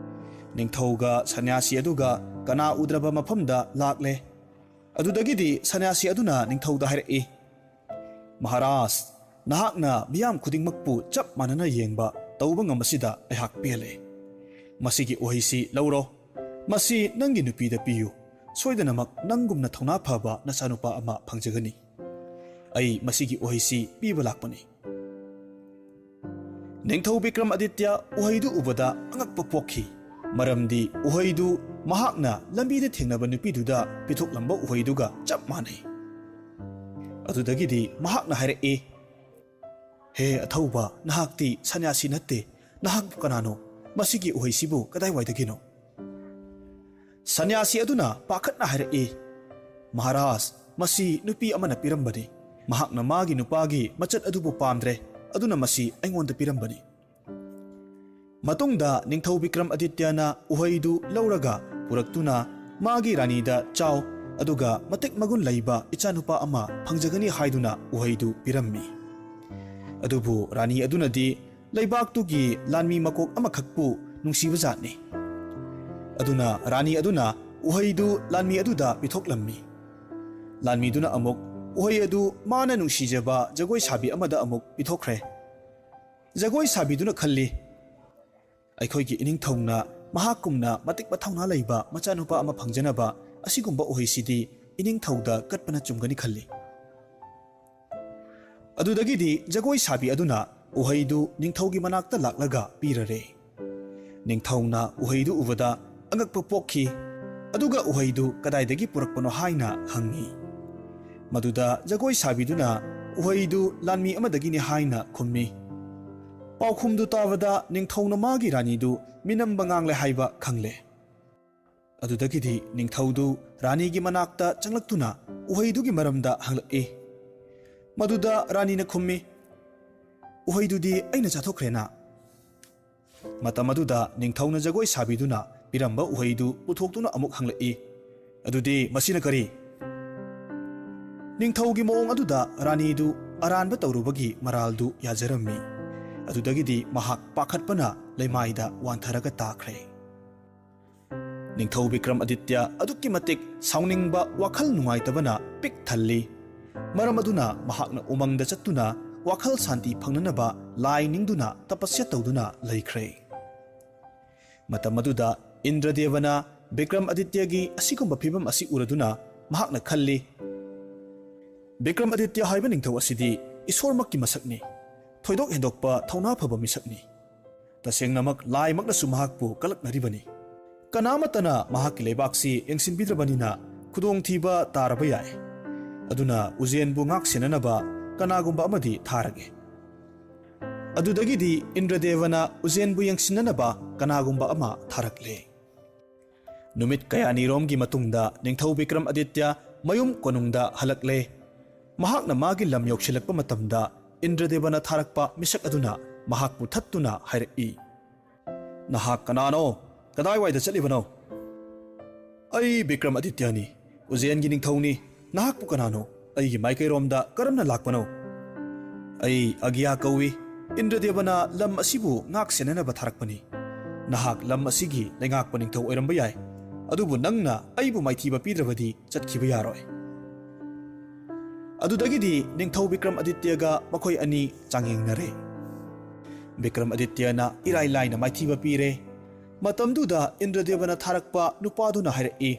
ꯅꯤꯡꯊꯧꯒ ꯁꯟꯅ꯭ꯌꯥꯁꯤ ꯑꯗꯨꯒ ꯀꯅꯥ ꯎꯗ꯭ꯔꯕ ꯃꯐꯝꯗ ꯂꯥꯛꯂꯦ꯫ ꯑꯗꯨꯗꯒꯤꯗꯤ ꯁꯟꯅ꯭ꯌꯥꯁꯤ ꯑꯗꯨꯅ ꯅꯤꯡꯊꯧꯗ ꯍꯥꯏꯔꯛꯏ, "ꯃꯍꯥꯔꯥꯖ, ꯅꯍꯥꯛꯅ ꯃꯤꯌꯥꯝ ꯈꯨꯗꯤꯡꯃꯛꯄꯨ ꯆꯞ ꯃꯥꯟꯅꯅ ꯌꯦꯡꯕ ꯇꯧꯕ ꯉꯝꯕꯁꯤꯗ ꯑꯩꯍꯥꯛ ꯄꯦꯜꯂꯦ꯫ ꯃꯁꯤꯒꯤ ꯎꯍꯩꯁꯤ ꯂꯧꯔꯣ꯫ ꯃꯁꯤ ꯅꯪꯒꯤ ꯅꯨꯄꯤꯗ ꯄꯤꯌꯨ꯫ ꯁꯣꯏꯗꯅꯃꯛ ꯅꯪꯒꯨꯝꯅ ꯊꯧꯅꯥ ꯐꯕ ꯅꯆꯥꯅꯨꯄꯥ ꯑꯃ ꯐꯪꯖꯒꯅꯤ꯫ ꯑꯩ ꯃꯁꯤꯒꯤ ꯎꯍꯩꯁꯤ ꯄꯤꯕ ꯂꯥꯛꯄꯅꯤ꯫" ꯅꯤꯡꯊꯧ ꯕꯤꯀ꯭ꯔꯝ ꯑꯗꯤꯇ꯭ꯌ ꯎꯍꯩꯗꯨ ꯎꯕꯗ ꯑꯉꯛꯄ ꯄꯣꯛꯈꯤ, ꯃꯔꯝꯗꯤ ꯎꯍꯩꯗꯨ ꯃꯍꯥꯛꯅ ꯂꯝꯕꯤꯗ ꯊꯦꯡꯅꯕ ꯅꯨꯄꯤꯗꯨꯗ ꯄꯤꯊꯣꯛꯂꯝꯕ ꯎꯍꯩꯗꯨꯒ ꯆꯞ ꯃꯥꯟꯅꯩ꯫ ꯑꯗꯨꯗꯒꯤꯗꯤ ꯃꯍꯥꯛꯅ ꯍꯥꯏꯔꯛꯏ, "ꯍꯦ ꯑꯊꯧꯕ, ꯅꯍꯥꯛꯇꯤ ꯁꯟꯅ꯭ꯌꯥꯁꯤ ꯅꯠꯇꯦ꯫ ꯅꯍꯥꯛꯄꯨ ꯀꯅꯥꯅꯣ? ꯃꯁꯤꯒꯤ ꯎꯍꯩꯁꯤꯕꯨ ꯀꯗꯥꯏꯋꯥꯏꯗꯒꯤꯅꯣ?" ꯁꯟꯅ꯭ꯌꯥꯁꯤ ꯑꯗꯨꯅ ꯄꯥꯈꯠꯅ ꯍꯥꯏꯔꯛꯏ, "ꯃꯍꯥꯔꯥꯖ, ꯃꯁꯤ ꯅꯨꯄꯤ ꯑꯃꯅ ꯄꯤꯔꯝꯕꯅꯤ꯫ ꯃꯍꯥꯛꯅ ꯃꯥꯒꯤ ꯅꯨꯄꯥꯒꯤ ꯃꯆꯠ ꯑꯗꯨꯕꯨ ꯄꯥꯝꯗ꯭ꯔꯦ, ꯑꯗꯨꯅ ꯃꯁꯤ ꯑꯩꯉꯣꯟꯗ ꯄꯤꯔꯝꯕꯅꯤ꯫" ꯃꯇꯨꯡꯗ ꯅꯤꯡꯊꯧ ꯕꯤꯀ꯭ꯔꯝ ꯑꯗꯤꯇ꯭ꯌꯅ ꯎꯍꯩꯗꯨ ꯂꯧꯔꯒ ꯄꯨꯔꯛꯇꯨꯅ ꯃꯥꯒꯤ ꯔꯥꯅꯤꯗ, "ꯆꯥꯎ, ꯑꯗꯨꯒ ꯃꯇꯤꯛ ꯃꯒꯨꯟ ꯂꯩꯕ ꯏꯆꯥꯅꯨꯄꯥ ꯑꯃ ꯐꯪꯖꯒꯅꯤ" ꯍꯥꯏꯗꯨꯅ ꯎꯍꯩꯗꯨ ꯄꯤꯔꯝꯃꯤ꯫ ꯑꯗꯨꯕꯨ ꯔꯥꯅꯤ ꯑꯗꯨꯅꯗꯤ ꯂꯩꯕꯥꯛꯇꯨꯒꯤ ꯂꯥꯟꯃꯤ ꯃꯀꯣꯛ ꯑꯃꯈꯛꯄꯨ ꯅꯨꯡꯁꯤꯕ ꯖꯥꯠꯅꯤ꯫ ꯑꯗꯨꯅ ꯔꯥꯅꯤ ꯑꯗꯨꯅ ꯎꯍꯩꯗꯨ ꯂꯥꯟꯃꯤ ꯑꯗꯨꯗ ꯄꯤꯊꯣꯛꯂꯝꯃꯤ꯫ ꯂꯥꯟꯃꯤꯗꯨꯅ ꯑꯃꯨꯛ ꯎꯍꯩ ꯑꯗꯨ ꯃꯥꯅ ꯅꯨꯡꯁꯤꯖꯕ ꯖꯒꯣꯏ ꯁꯥꯕꯤ ꯑꯃꯗ ꯑꯃꯨꯛ ꯄꯤꯊꯣꯛꯈ꯭ꯔꯦ꯫ ꯖꯒꯣꯏ ꯁꯥꯕꯤꯗꯨꯅ ꯈꯜꯂꯤ, "ꯑꯩꯈꯣꯏꯒꯤ ꯏꯅꯤꯡꯊꯧꯅ ꯃꯍꯥꯛꯀꯨꯝꯅ ꯃꯇꯤꯛ ꯃꯊꯧꯅꯥ ꯂꯩꯕ ꯃꯆꯥꯅꯨꯄꯥ ꯑꯃ ꯐꯪꯖꯅꯕ ꯑꯁꯤꯒꯨꯝꯕ ꯎꯍꯩꯁꯤꯗꯤ ꯏꯅꯤꯡꯊꯧꯗ ꯀꯠꯄꯅ ꯆꯨꯝꯒꯅꯤ" ꯈꯜꯂꯤ꯫ ꯑꯗꯨꯗꯒꯤꯗꯤ ꯖꯒꯣꯏ ꯁꯥꯕꯤ ꯑꯗꯨꯅ ꯎꯍꯩꯗꯨ ꯅꯤꯡꯊꯧꯒꯤ ꯃꯅꯥꯛꯇ ꯂꯥꯛꯂꯒ ꯄꯤꯔꯔꯦ꯫ ꯅꯤꯡꯊꯧꯅ ꯎꯍꯩꯗꯨ ꯎꯕꯗ ꯑꯉꯛꯄ ꯄꯣꯛꯈꯤ, ꯑꯗꯨꯒ ꯎꯍꯩꯗꯨ ꯀꯗꯥꯏꯗꯒꯤ ꯄꯨꯔꯛꯄꯅꯣ ꯍꯥꯏꯅ ꯍꯪꯉꯤ꯫ ꯃꯗꯨꯗ ꯖꯒꯣꯏ ꯁꯥꯕꯤꯗꯨꯅ ꯎꯍꯩꯗꯨ ꯂꯥꯟꯃꯤ ꯑꯃꯗꯒꯤꯅꯤ ꯍꯥꯏꯅ ꯈꯨꯝꯃꯤ꯫ ꯄꯥꯎꯈꯨꯝꯗꯨ ꯇꯥꯕꯗ ꯅꯤꯡꯊꯧꯅ ꯃꯥꯒꯤ ꯔꯥꯅꯤꯗꯨ ꯃꯤꯅꯝꯕ ꯉꯥꯡꯂꯦ ꯍꯥꯏꯕ ꯈꯪꯂꯦ꯫ ꯑꯗꯨꯗꯒꯤꯗꯤ ꯅꯤꯡꯊꯧꯗꯨ ꯔꯥꯅꯤꯒꯤ ꯃꯅꯥꯛꯇ ꯆꯪꯂꯛꯇꯨꯅ ꯎꯍꯩꯗꯨꯒꯤ ꯃꯔꯝꯗ ꯍꯪꯂꯛꯏ꯫ ꯃꯗꯨꯗ ꯔꯥꯅꯤꯅ ꯈꯨꯝꯃꯤ, "ꯎꯍꯩꯗꯨꯗꯤ ꯑꯩꯅ ꯆꯥꯊꯣꯛꯈ꯭ꯔꯦꯅ꯫" ꯃꯇꯝ ꯑꯗꯨꯗ ꯅꯤꯡꯊꯧꯅ ꯖꯒꯣꯏ ꯁꯥꯕꯤꯗꯨꯅ ꯄꯤꯔꯝꯕ ꯎꯍꯩꯗꯨ ꯄꯨꯊꯣꯛꯇꯨꯅ ꯑꯃꯨꯛ ꯍꯪꯂꯛꯏ, "ꯑꯗꯨꯗꯤ ꯃꯁꯤꯅ ꯀꯔꯤ?" ꯅꯤꯡꯊꯧꯒꯤ ꯃꯑꯣꯡ ꯑꯗꯨꯗ ꯔꯥꯅꯤꯗꯨ ꯑꯔꯥꯟꯕ ꯇꯧꯔꯨꯕꯒꯤ ꯃꯔꯥꯜꯗꯨ ꯌꯥꯖꯔꯝꯃꯤ꯫ ꯑꯗꯨꯗꯒꯤꯗꯤ ꯃꯍꯥꯛ ꯄꯥꯈꯠꯄꯅ ꯂꯩꯃꯥꯏꯗ ꯋꯥꯟꯊꯔꯒ ꯇꯥꯈ꯭ꯔꯦ꯫ ꯅꯤꯡꯊꯧ ꯕꯤꯀ꯭ꯔꯝ ꯑꯗꯤꯇ꯭ꯌ ꯑꯗꯨꯛꯀꯤ ꯃꯇꯤꯛ ꯁꯥꯎꯅꯤꯡꯕ, ꯋꯥꯈꯜ ꯅꯨꯡꯉꯥꯏꯇꯕꯅ ꯄꯤꯛ ꯊꯜꯂꯤ꯫ ꯃꯔꯝ ꯑꯗꯨꯅ ꯃꯍꯥꯛꯅ ꯎꯃꯪꯗ ꯆꯠꯇꯨꯅ ꯋꯥꯈꯜ ꯁꯥꯟꯇꯤ ꯐꯪꯅꯅꯕ ꯂꯥꯏ ꯅꯤꯡꯗꯨꯅ ꯇꯄꯁ꯭ꯌ ꯇꯧꯗꯨꯅ ꯂꯩꯈ꯭ꯔꯦ꯫ ꯃꯇꯝ ꯑꯗꯨꯗ ꯏꯟꯗ꯭ꯔꯗꯦꯕꯅ ꯕꯤꯀ꯭ꯔꯝ ꯑꯗꯤꯇ꯭ꯌꯒꯤ ꯑꯁꯤꯒꯨꯝꯕ ꯐꯤꯕꯝ ꯑꯁꯤ ꯎꯔꯗꯨꯅ ꯃꯍꯥꯛꯅ ꯈꯜꯂꯤ, "ꯕꯤꯀ꯭ꯔꯝ ꯑꯗꯤꯇ꯭ꯌ ꯍꯥꯏꯕ ꯅꯤꯡꯊꯧ ꯑꯁꯤꯗꯤ ꯏꯁꯣꯔꯃꯛꯀꯤ ꯃꯁꯛꯅꯤ, ꯊꯣꯏꯗꯣꯛ ꯍꯦꯟꯗꯣꯛꯄ ꯊꯧꯅꯥ ꯐꯕ ꯃꯤꯁꯛꯅꯤ꯫ ꯇꯁꯦꯡꯅꯃꯛ ꯂꯥꯏꯃꯛꯅꯁꯨ ꯃꯍꯥꯛꯄꯨ ꯀꯂꯛꯅꯔꯤꯕꯅꯤ꯫ ꯀꯅꯥꯃꯠꯇꯅ ꯃꯍꯥꯛꯀꯤ ꯂꯩꯕꯥꯛꯁꯤ ꯌꯦꯡꯁꯤꯟꯕꯤꯗ꯭ꯔꯕꯅꯤꯅ ꯈꯨꯗꯣꯡꯊꯤꯕ ꯇꯥꯔꯕ ꯌꯥꯏ꯫ ꯑꯗꯨꯅ ꯎꯖꯦꯟꯕꯨ ꯉꯥꯛ ꯁꯦꯟꯅꯅꯕ ꯀꯅꯥꯒꯨꯝꯕ ꯑꯃꯗꯤ ꯊꯥꯔꯒꯦ꯫" ꯑꯗꯨꯗꯒꯤꯗꯤ ꯏꯟꯗ꯭ꯔꯗꯦꯕꯅ ꯎꯖꯦꯟꯕꯨ ꯌꯦꯡꯁꯤꯟꯅꯅꯕ ꯀꯅꯥꯒꯨꯝꯕ ꯑꯃ ꯊꯥꯔꯛꯂꯦ꯫ ꯅꯨꯃꯤꯠ ꯀꯌꯥꯅꯤꯔꯣꯝꯒꯤ ꯃꯇꯨꯡꯗ ꯅꯤꯡꯊꯧ ꯕꯤꯀ꯭ꯔꯝ ꯑꯗꯤꯇ꯭ꯌ ꯃꯌꯨꯝ ꯀꯣꯅꯨꯡꯗ ꯍꯜꯂꯛꯂꯦ꯫ ꯃꯍꯥꯛꯅ ꯃꯥꯒꯤ ꯂꯝ ꯌꯧꯁꯤꯜꯂꯛꯄ ꯃꯇꯝꯗ ꯏꯟꯗ꯭ꯔꯗꯦꯕꯅ ꯊꯥꯔꯛꯄ ꯃꯤꯁꯛ ꯑꯗꯨꯅ ꯃꯍꯥꯛꯄꯨ ꯊꯠꯇꯨꯅ ꯍꯥꯏꯔꯛꯏ, "ꯅꯍꯥꯛ ꯀꯅꯥꯅꯣ? ꯀꯗꯥꯏꯋꯥꯏꯗ ꯆꯠꯂꯤꯕꯅꯣ?" "ꯑꯩ ꯕꯤꯀ꯭ꯔꯝ ꯑꯗꯤꯇ꯭ꯌꯅꯤ, ꯎꯖꯦꯟꯒꯤ ꯅꯤꯡꯊꯧꯅꯤ꯫ ꯅꯍꯥꯛꯄꯨ ꯀꯅꯥꯅꯣ? ꯑꯩꯒꯤ ꯃꯥꯏꯀꯩꯔꯣꯝꯗ ꯀꯔꯝꯅ ꯂꯥꯛꯄꯅꯣ?" "ꯑꯩ ꯑꯒ꯭ꯌꯥ ꯀꯧꯏ꯫ ꯏꯟꯗ꯭ꯔꯗꯦꯕꯅ ꯂꯝ ꯑꯁꯤꯕꯨ ꯉꯥꯛ ꯁꯦꯟꯅꯅꯕ ꯊꯥꯔꯛꯄꯅꯤ꯫ ꯅꯍꯥꯛ ꯂꯝ ꯑꯁꯤꯒꯤ ꯂꯩꯉꯥꯛꯄ ꯅꯤꯡꯊꯧ ꯑꯣꯏꯔꯝꯕ ꯌꯥꯏ, ꯑꯗꯨꯕꯨ ꯅꯪꯅ ꯑꯩꯕꯨ ꯃꯥꯏꯊꯤꯕ ꯄꯤꯗ꯭ꯔꯕꯗꯤ ꯆꯠꯈꯤꯕ ꯌꯥꯔꯣꯏ꯫" ꯑꯗꯨꯗꯒꯤꯗꯤ ꯅꯤꯡꯊꯧ ꯕꯤꯀ꯭ꯔꯝ ꯑꯗꯤꯇ꯭ꯌꯒ ꯃꯈꯣꯏ ꯑꯅꯤ ꯆꯥꯡꯌꯦꯡꯅꯔꯦ꯫ ꯕꯤꯀ꯭ꯔꯝ ꯑꯗꯤꯇ꯭ꯌꯅ ꯏꯔꯥꯏ ꯂꯥꯏꯅ ꯃꯥꯏꯊꯤꯕ ꯄꯤꯔꯦ꯫ ꯃꯇꯝꯗꯨꯗ ꯏꯟꯗ꯭ꯔꯗꯦꯕꯅ ꯊꯥꯔꯛꯄ ꯅꯨꯄꯥꯗꯨꯅ ꯍꯥꯏꯔꯛꯏ,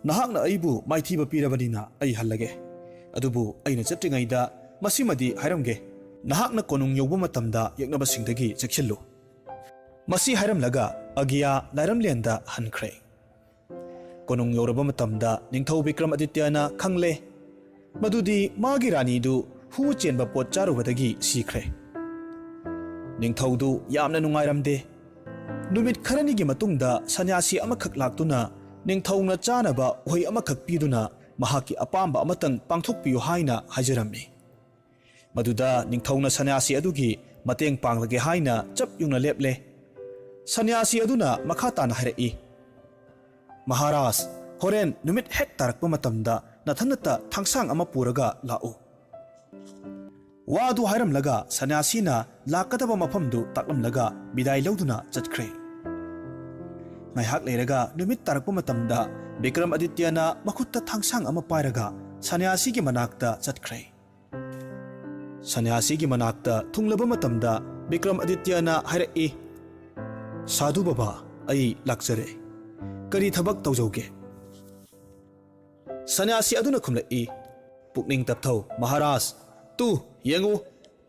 "ꯅꯍꯥꯛꯅ ꯑꯩꯕꯨ ꯃꯥꯏꯊꯤꯕ ꯄꯤꯔꯕꯅꯤꯅ ꯑꯩ ꯍꯜꯂꯒꯦ꯫ ꯑꯗꯨꯕꯨ ꯑꯩꯅ ꯆꯠꯇ꯭ꯔꯤꯉꯩꯗ ꯃꯁꯤꯃꯗꯤ ꯍꯥꯏꯔꯝꯒꯦ, ꯅꯍꯥꯛꯅ ꯀꯣꯅꯨꯡ ꯌꯧꯕ ꯃꯇꯝꯗ ꯌꯦꯛꯅꯕꯁꯤꯡꯗꯒꯤ ꯆꯦꯛꯁꯤꯜꯂꯨ꯫ ꯃꯁꯤ ꯍꯥꯏꯔꯝꯂꯒ ꯑꯒꯤꯌꯥ ꯂꯥꯏꯔꯝꯂꯦꯟꯗ ꯍꯟꯈ꯭ꯔꯦ꯫ ꯀꯣꯅꯨꯡ ꯌꯧꯔꯕ ꯃꯇꯝꯗ ꯅꯤꯡꯊꯧ ꯕꯤꯀ꯭ꯔꯝ ꯑꯗꯤꯇ꯭ꯌꯅ ꯈꯪꯂꯦ ꯃꯗꯨꯗꯤ ꯃꯥꯒꯤ ꯔꯥꯅꯤꯗꯨ ꯍꯨ ꯆꯦꯟꯕ ꯄꯣꯠ ꯆꯥꯔꯨꯕꯗꯒꯤ ꯁꯤꯈ꯭ꯔꯦ꯫ ꯅꯤꯡꯊꯧꯗꯨ ꯌꯥꯝꯅ ꯅꯨꯡꯉꯥꯏꯔꯝꯗꯦ꯫ ꯅꯨꯃꯤꯠ ꯈꯔꯅꯤꯒꯤ ꯃꯇꯨꯡꯗ ꯁꯟꯌꯥꯁꯤ ꯑꯃꯈꯛ ꯂꯥꯛꯇꯨꯅ ꯅꯤꯡꯊꯧꯅ ꯆꯥꯅꯕ ꯎꯍꯩ ꯑꯃꯈꯛ ꯄꯤꯗꯨꯅ ꯃꯍꯥꯛꯀꯤ ꯑꯄꯥꯝꯕ ꯑꯃꯇꯪ ꯄꯥꯡꯊꯣꯛꯄꯤꯌꯨ ꯍꯥꯏꯅ ꯍꯥꯏꯖꯔꯝꯃꯤ꯫ ꯃꯗꯨꯗ ꯅꯤꯡꯊꯧꯅ ꯁꯟꯌꯥꯁꯤ ꯑꯗꯨꯒꯤ ꯃꯇꯦꯡ ꯄꯥꯡꯂꯒꯦ ꯍꯥꯏꯅ ꯆꯞ ꯌꯨꯡꯅ ꯂꯦꯞꯂꯦ꯫ ꯁꯟꯌꯥꯁꯤ ꯑꯗꯨꯅ ꯃꯈꯥ ꯇꯥꯅ ꯍꯥꯏꯔꯛꯏ, "ꯃꯍꯥꯔꯥꯖ, ꯍꯣꯔꯦꯟ ꯅꯨꯃꯤꯠ ꯍꯦꯛ ꯇꯥꯔꯛꯄ ꯃꯇꯝꯗ ꯅꯊꯟꯅꯇ ꯊꯥꯡꯁꯥꯡ ꯑꯃ ꯄꯨꯔꯒ ꯂꯥꯛꯎ"꯫ ꯋꯥꯗꯨ ꯍꯥꯏꯔꯝꯂꯒ ꯁꯟꯌꯥꯁꯤꯅ ꯂꯥꯛꯀꯗꯕ ꯃꯐꯝꯗꯨ ꯇꯥꯛꯂꯝꯂꯒ ꯕꯤꯗꯥꯏ ꯂꯧꯗꯨꯅ ꯆꯠꯈ꯭ꯔꯦ꯫ ꯉꯥꯏꯍꯥꯛ ꯂꯩꯔꯒ ꯅꯨꯃꯤꯠ ꯇꯥꯔꯛꯄ ꯃꯇꯝꯗ ꯕꯤꯀ꯭ꯔꯝ ꯑꯗꯤꯇ꯭ꯌꯅ ꯃꯈꯨꯠꯇ ꯊꯥꯡꯁꯥꯡ ꯑꯃ ꯄꯥꯏꯔꯒ ꯁꯟꯌꯥꯁꯤꯒꯤ ꯃꯅꯥꯛꯇ ꯆꯠꯈ꯭ꯔꯦ꯫ ꯁꯟꯌꯥꯁꯤꯒꯤ ꯃꯅꯥꯛꯇ ꯊꯨꯡꯂꯕ ꯃꯇꯝꯗ ꯕꯤꯀ꯭ꯔꯝ ꯑꯗꯤꯇ꯭ꯌꯅ ꯍꯥꯏꯔꯛꯏ, "ꯁꯥꯙꯨ ꯕꯕꯥ, ꯑꯩ ꯂꯥꯛꯆꯔꯦ꯫ ꯀꯔꯤ ꯊꯕꯛ ꯇꯧꯖꯧꯒꯦ?" ꯁꯟꯌꯥꯁꯤ ꯑꯗꯨꯅ ꯈꯨꯝꯂꯛꯏ, "ꯄꯨꯛꯅꯤꯡ ꯇꯞꯊꯧ ꯃꯍꯥꯔꯥꯖ꯫ ꯇꯨ, ꯌꯦꯡꯉꯨ,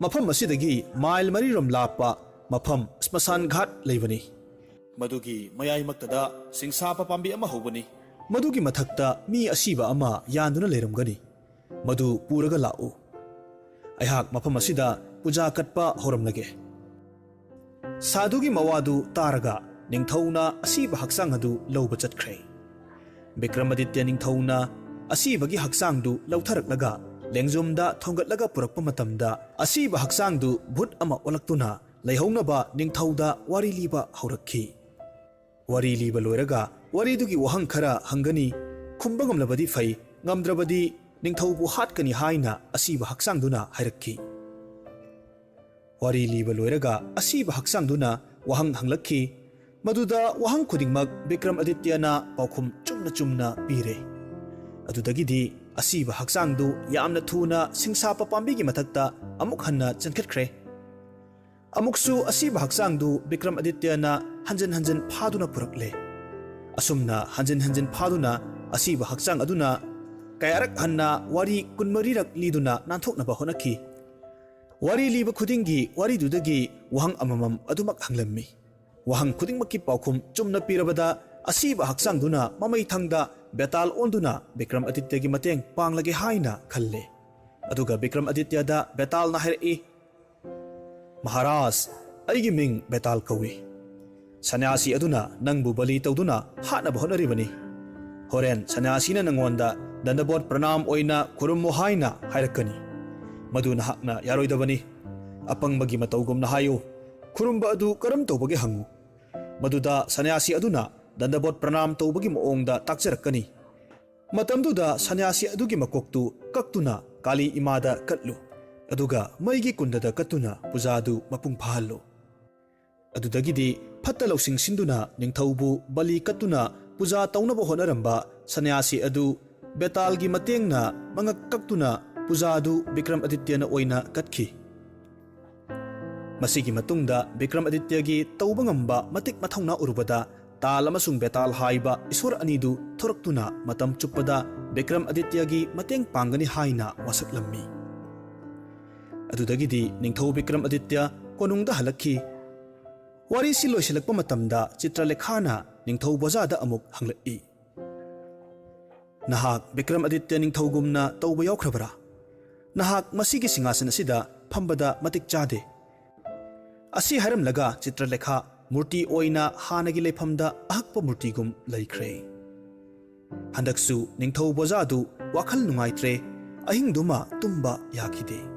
ꯃꯐꯝ ꯑꯁꯤꯗꯒꯤ ꯃꯥꯏꯜ ꯃꯔꯤꯔꯣꯝ ꯂꯥꯞꯄ ꯃꯐꯝ ꯁ꯭ꯃꯁꯥꯟ ꯘꯥꯠ ꯂꯩꯕꯅꯤ꯫ ꯃꯗꯨꯒꯤ ꯃꯌꯥꯏꯃꯛꯇꯗ ꯁꯤꯡꯁꯥꯄ ꯄꯥꯝꯕꯤ ꯑꯃ ꯍꯧꯕꯅꯤ꯫ ꯃꯗꯨꯒꯤ ꯃꯊꯛꯇ ꯃꯤ ꯑꯁꯤꯕ ꯑꯃ ꯌꯥꯟꯗꯨꯅ ꯂꯩꯔꯝꯒꯅꯤ꯫ ꯃꯗꯨ ꯄꯨꯔꯒ ꯂꯥꯛꯎ꯫ ꯑꯩꯍꯥꯛ ꯃꯐꯝ ꯑꯁꯤꯗ ꯄꯨꯖꯥ ꯀꯠꯄ ꯍꯧꯔꯝꯂꯒꯦ"꯫ ꯁꯥꯙꯨꯒꯤ ꯃꯋꯥꯗꯨ ꯇꯥꯔꯒ ꯅꯤꯡꯊꯧꯅ ꯑꯁꯤꯕ ꯍꯛꯆꯥꯡ ꯑꯗꯨ ꯂꯧꯕ ꯆꯠꯈ꯭ꯔꯦ꯫ ꯕꯤꯀ꯭ꯔꯃꯥꯗꯤꯇ꯭ꯌ ꯅꯤꯡꯊꯧꯅ ꯑꯁꯤꯕꯒꯤ ꯍꯛꯆꯥꯡꯗꯨ ꯂꯧꯊꯔꯛꯂꯒ ꯂꯦꯡꯖꯨꯝꯗ ꯊꯣꯡꯒꯠꯂꯒ ꯄꯨꯔꯛꯄ ꯃꯇꯝꯗ, ꯑꯁꯤꯕ ꯍꯛꯆꯥꯡꯗꯨ ꯚꯨꯠ ꯑꯃ ꯑꯣꯜꯂꯛꯇꯨꯅ ꯂꯩꯍꯧꯅꯕ ꯅꯤꯡꯊꯧꯗ ꯋꯥꯔꯤ ꯂꯤꯕ ꯍꯧꯔꯛꯈꯤ꯫ ꯋꯥꯔꯤ ꯂꯤꯕ ꯂꯣꯏꯔꯒ ꯋꯥꯔꯤꯗꯨꯒꯤ ꯋꯥꯍꯪ ꯈꯔ ꯍꯪꯒꯅꯤ, ꯈꯨꯝꯕ ꯉꯝꯂꯕꯗꯤ ꯐꯩ, ꯉꯝꯗ꯭ꯔꯕꯗꯤ ꯅꯤꯡꯊꯧꯕꯨ ꯍꯥꯠꯀꯅꯤ ꯍꯥꯏꯅ ꯑꯁꯤꯕ ꯍꯛꯆꯥꯡꯗꯨꯅ ꯍꯥꯏꯔꯛꯈꯤ꯫ ꯋꯥꯔꯤ ꯂꯤꯕ ꯂꯣꯏꯔꯒ ꯑꯁꯤꯕ ꯍꯛꯆꯥꯡꯗꯨꯅ ꯋꯥꯍꯪ ꯍꯪꯂꯛꯈꯤ꯫ ꯃꯗꯨꯗ ꯋꯥꯍꯪ ꯈꯨꯗꯤꯡꯃꯛ ꯕꯤꯀ꯭ꯔꯝ ꯑꯗꯤꯇ꯭ꯌꯅ ꯄꯥꯎꯈꯨꯝ ꯆꯨꯝꯅ ꯆꯨꯝꯅ ꯄꯤꯔꯦ꯫ ꯑꯗꯨꯗꯒꯤꯗꯤ ꯑꯁꯤꯕ ꯍꯛꯆꯥꯡꯗꯨ ꯌꯥꯝꯅ ꯊꯨꯅ ꯁꯤꯡꯁꯥꯄ ꯄꯥꯝꯕꯤꯒꯤ ꯃꯊꯛꯇ ꯑꯃꯨꯛ ꯍꯟꯅ ꯆꯦꯟꯈꯠꯈ꯭ꯔꯦ꯫ ꯑꯃꯨꯛꯁꯨ ꯑꯁꯤꯕ ꯍꯛꯆꯥꯡꯗꯨ ꯕꯤꯀ꯭ꯔꯝ ꯑꯗꯤꯇ꯭ꯌꯅ ꯍꯟꯖꯤꯟ ꯍꯟꯖꯤꯟ ꯐꯥꯗꯨꯅ ꯄꯨꯔꯛꯂꯦ꯫ ꯑꯁꯨꯝꯅ ꯍꯟꯖꯤꯟ ꯍꯟꯖꯤꯟ ꯐꯥꯗꯨꯅ ꯑꯁꯤꯕ ꯍꯛꯆꯥꯡ ꯑꯗꯨꯅ ꯀꯌꯥꯔꯛ ꯍꯟꯅ ꯋꯥꯔꯤ ꯀꯨꯟꯃꯔꯤꯔꯛ ꯂꯤꯗꯨꯅ ꯅꯥꯟꯊꯣꯛꯅꯕ ꯍꯣꯠꯅꯈꯤ꯫ ꯋꯥꯔꯤ ꯂꯤꯕ ꯈꯨꯗꯤꯡꯒꯤ ꯋꯥꯔꯤꯗꯨꯗꯒꯤ ꯋꯥꯍꯪ ꯑꯃꯃꯝ ꯑꯗꯨꯃꯛ ꯍꯪꯂꯝꯃꯤ꯫ ꯋꯥꯍꯪ ꯈꯨꯗꯤꯡꯃꯛꯀꯤ ꯄꯥꯎꯈꯨꯝ ꯆꯨꯝꯅ ꯄꯤꯔꯕꯗ, ꯑꯁꯤꯕ ꯍꯛꯆꯥꯡꯗꯨꯅ ꯃꯃꯩ ꯊꯪꯗ ꯕꯦꯇꯥꯜ ꯑꯣꯟꯗꯨꯅ ꯕꯤꯀ꯭ꯔꯝ ꯑꯗꯤꯇ꯭ꯌꯒꯤ ꯃꯇꯦꯡ ꯄꯥꯡꯂꯒꯦ ꯍꯥꯏꯅ ꯈꯜꯂꯦ꯫ ꯑꯗꯨꯒ ꯕꯤꯀ꯭ꯔꯝ ꯑꯗꯤꯇ꯭ꯌꯗ ꯕꯦꯇꯥꯜꯅ ꯍꯥꯏꯔꯛꯏ, "ꯃꯍꯥꯔꯥꯖ, ꯑꯩꯒꯤ ꯃꯤꯡ ꯕꯦꯇꯥꯜ ꯀꯧꯏ꯫ ꯁꯟꯌꯥꯁꯤ ꯑꯗꯨꯅ ꯅꯪꯕꯨ ꯕꯂꯤ ꯇꯧꯗꯨꯅ ꯍꯥꯠꯅꯕ ꯍꯣꯠꯅꯔꯤꯕꯅꯤ꯫ ꯍꯣꯔꯦꯟ ꯁꯟꯌꯥꯁꯤꯅ ꯅꯪꯉꯣꯟꯗ ꯗꯟꯗꯕꯣꯠ ꯄ꯭ꯔꯅꯥꯝ ꯑꯣꯏꯅ ꯈꯨꯔꯨꯝꯃꯨ ꯍꯥꯏꯅ ꯍꯥꯏꯔꯛꯀꯅꯤ꯫ ꯃꯗꯨ ꯅꯍꯥꯛꯅ ꯌꯥꯔꯣꯏꯗꯕꯅꯤ꯫ ꯑꯄꯪꯕꯒꯤ ꯃꯇꯧꯒꯨꯝꯅ ꯍꯥꯏꯌꯨ꯫ ꯈꯨꯔꯨꯝꯕ ꯑꯗꯨ ꯀꯔꯝ ꯇꯧꯕꯒꯦ ꯍꯪꯉꯨ꯫ ꯃꯗꯨꯗ ꯁꯟꯌꯥꯁꯤ ꯑꯗꯨꯅ ꯗꯟꯗꯕꯣꯠ ꯄ꯭ꯔꯅꯥꯝ ꯇꯧꯕꯒꯤ ꯃꯑꯣꯡꯗ ꯇꯥꯛꯆꯔꯛꯀꯅꯤ꯫ ꯃꯇꯝꯗꯨꯗ ꯁꯟꯌꯥꯁꯤ ꯑꯗꯨꯒꯤ ꯃꯀꯣꯛꯇꯨ ꯀꯛꯇꯨꯅ ꯀꯥꯂꯤ ꯏꯃꯥꯗ ꯀꯠꯂꯨ, ꯑꯗꯨꯒ ꯃꯩꯒꯤ ꯀꯨꯟꯗꯗ ꯀꯠꯇꯨꯅ ꯄꯨꯖꯥꯗꯨ ꯃꯄꯨꯡ ꯐꯥꯍꯜꯂꯨ꯫" ꯑꯗꯨꯗꯒꯤꯗꯤ ꯐꯠꯇ ꯂꯧꯁꯤꯡ ꯁꯤꯟꯗꯨꯅ ꯅꯤꯡꯊꯧꯕꯨ ꯕꯂꯤ ꯀꯠꯇꯨꯅ ꯄꯨꯖꯥ ꯇꯧꯅꯕ ꯍꯣꯠꯅꯔꯝꯕ ꯁꯟꯌꯥꯁꯤ ꯑꯗꯨ ꯕꯦꯇꯥꯜꯒꯤ ꯃꯇꯦꯡꯅ ꯃꯉꯛ ꯀꯛꯇꯨꯅ ꯄꯨꯖꯥꯗꯨ ꯕꯤꯀ꯭ꯔꯝ ꯑꯗꯤꯇ꯭ꯌꯅ ꯑꯣꯏꯅ ꯀꯠꯈꯤ꯫ ꯃꯁꯤꯒꯤ ꯃꯇꯨꯡꯗ ꯕꯤꯀ꯭ꯔꯝ ꯑꯗꯤꯇ꯭ꯌꯒꯤ ꯇꯧꯕ ꯉꯝꯕ ꯃꯇꯤꯛ ꯃꯊꯧꯅꯥ ꯎꯔꯨꯕꯗ, ꯇꯥꯜ ꯑꯃꯁꯨꯡ ꯕꯦꯇꯥꯜ ꯍꯥꯏꯕ ꯏꯁꯣꯔ ꯑꯅꯤꯗꯨ ꯊꯣꯔꯛꯇꯨꯅ ꯃꯇꯝ ꯆꯨꯞꯄꯗ ꯕꯤꯀ꯭ꯔꯝ ꯑꯗꯤꯇ꯭ꯌꯒꯤ ꯃꯇꯦꯡ ꯄꯥꯡꯒꯅꯤ ꯍꯥꯏꯅ ꯋꯥꯁꯛꯂꯝꯃꯤ꯫ ꯑꯗꯨꯗꯒꯤꯗꯤ ꯅꯤꯡꯊꯧ ꯕꯤꯀ꯭ꯔꯝ ꯑꯗꯤꯇ꯭ꯌ ꯀꯣꯅꯨꯡꯗ ꯍꯜꯂꯛꯈꯤ꯫ ꯋꯥꯔꯤꯁꯤ ꯂꯣꯏꯁꯤꯜꯂꯛꯄ ꯃꯇꯝꯗ ꯆꯤꯇ꯭ꯔꯂꯦꯈꯥꯅ ꯅꯤꯡꯊꯧ ꯕꯣꯖꯥꯗ ꯑꯃꯨꯛ ꯍꯪꯂꯛꯏ, "ꯅꯍꯥꯛ ꯕꯤꯀ꯭ꯔꯝ ꯑꯗꯤꯇ꯭ꯌ ꯅꯤꯡꯊꯧꯒꯨꯝꯅ ꯇꯧꯕ ꯌꯥꯎꯈ꯭ꯔꯕꯔꯥ? ꯅꯍꯥꯛ ꯃꯁꯤꯒꯤ ꯁꯤꯡꯍꯥꯁꯟ ꯑꯁꯤꯗ ꯐꯝꯕꯗ ꯃꯇꯤꯛ ꯆꯥꯗꯦ꯫" ꯑꯁꯤ ꯍꯥꯏꯔꯝꯂꯒ ꯆꯤꯇ꯭ꯔꯂꯦꯈꯥ ꯃꯨꯔꯇꯤ ꯑꯣꯏꯅ ꯍꯥꯟꯅꯒꯤ ꯂꯩꯐꯝꯗ ꯑꯍꯛꯄ ꯃꯨꯔꯇꯤꯒꯨꯝ ꯂꯩꯈ꯭ꯔꯦ꯫ ꯍꯟꯗꯛꯁꯨ ꯅꯤꯡꯊꯧ ꯕꯣꯖꯥꯗꯨ ꯋꯥꯈꯜ ꯅꯨꯡꯉꯥꯏꯇ꯭ꯔꯦ꯫ ꯑꯍꯤꯡꯗꯨꯃ ꯇꯨꯝꯕ ꯌꯥꯈꯤꯗꯦ꯫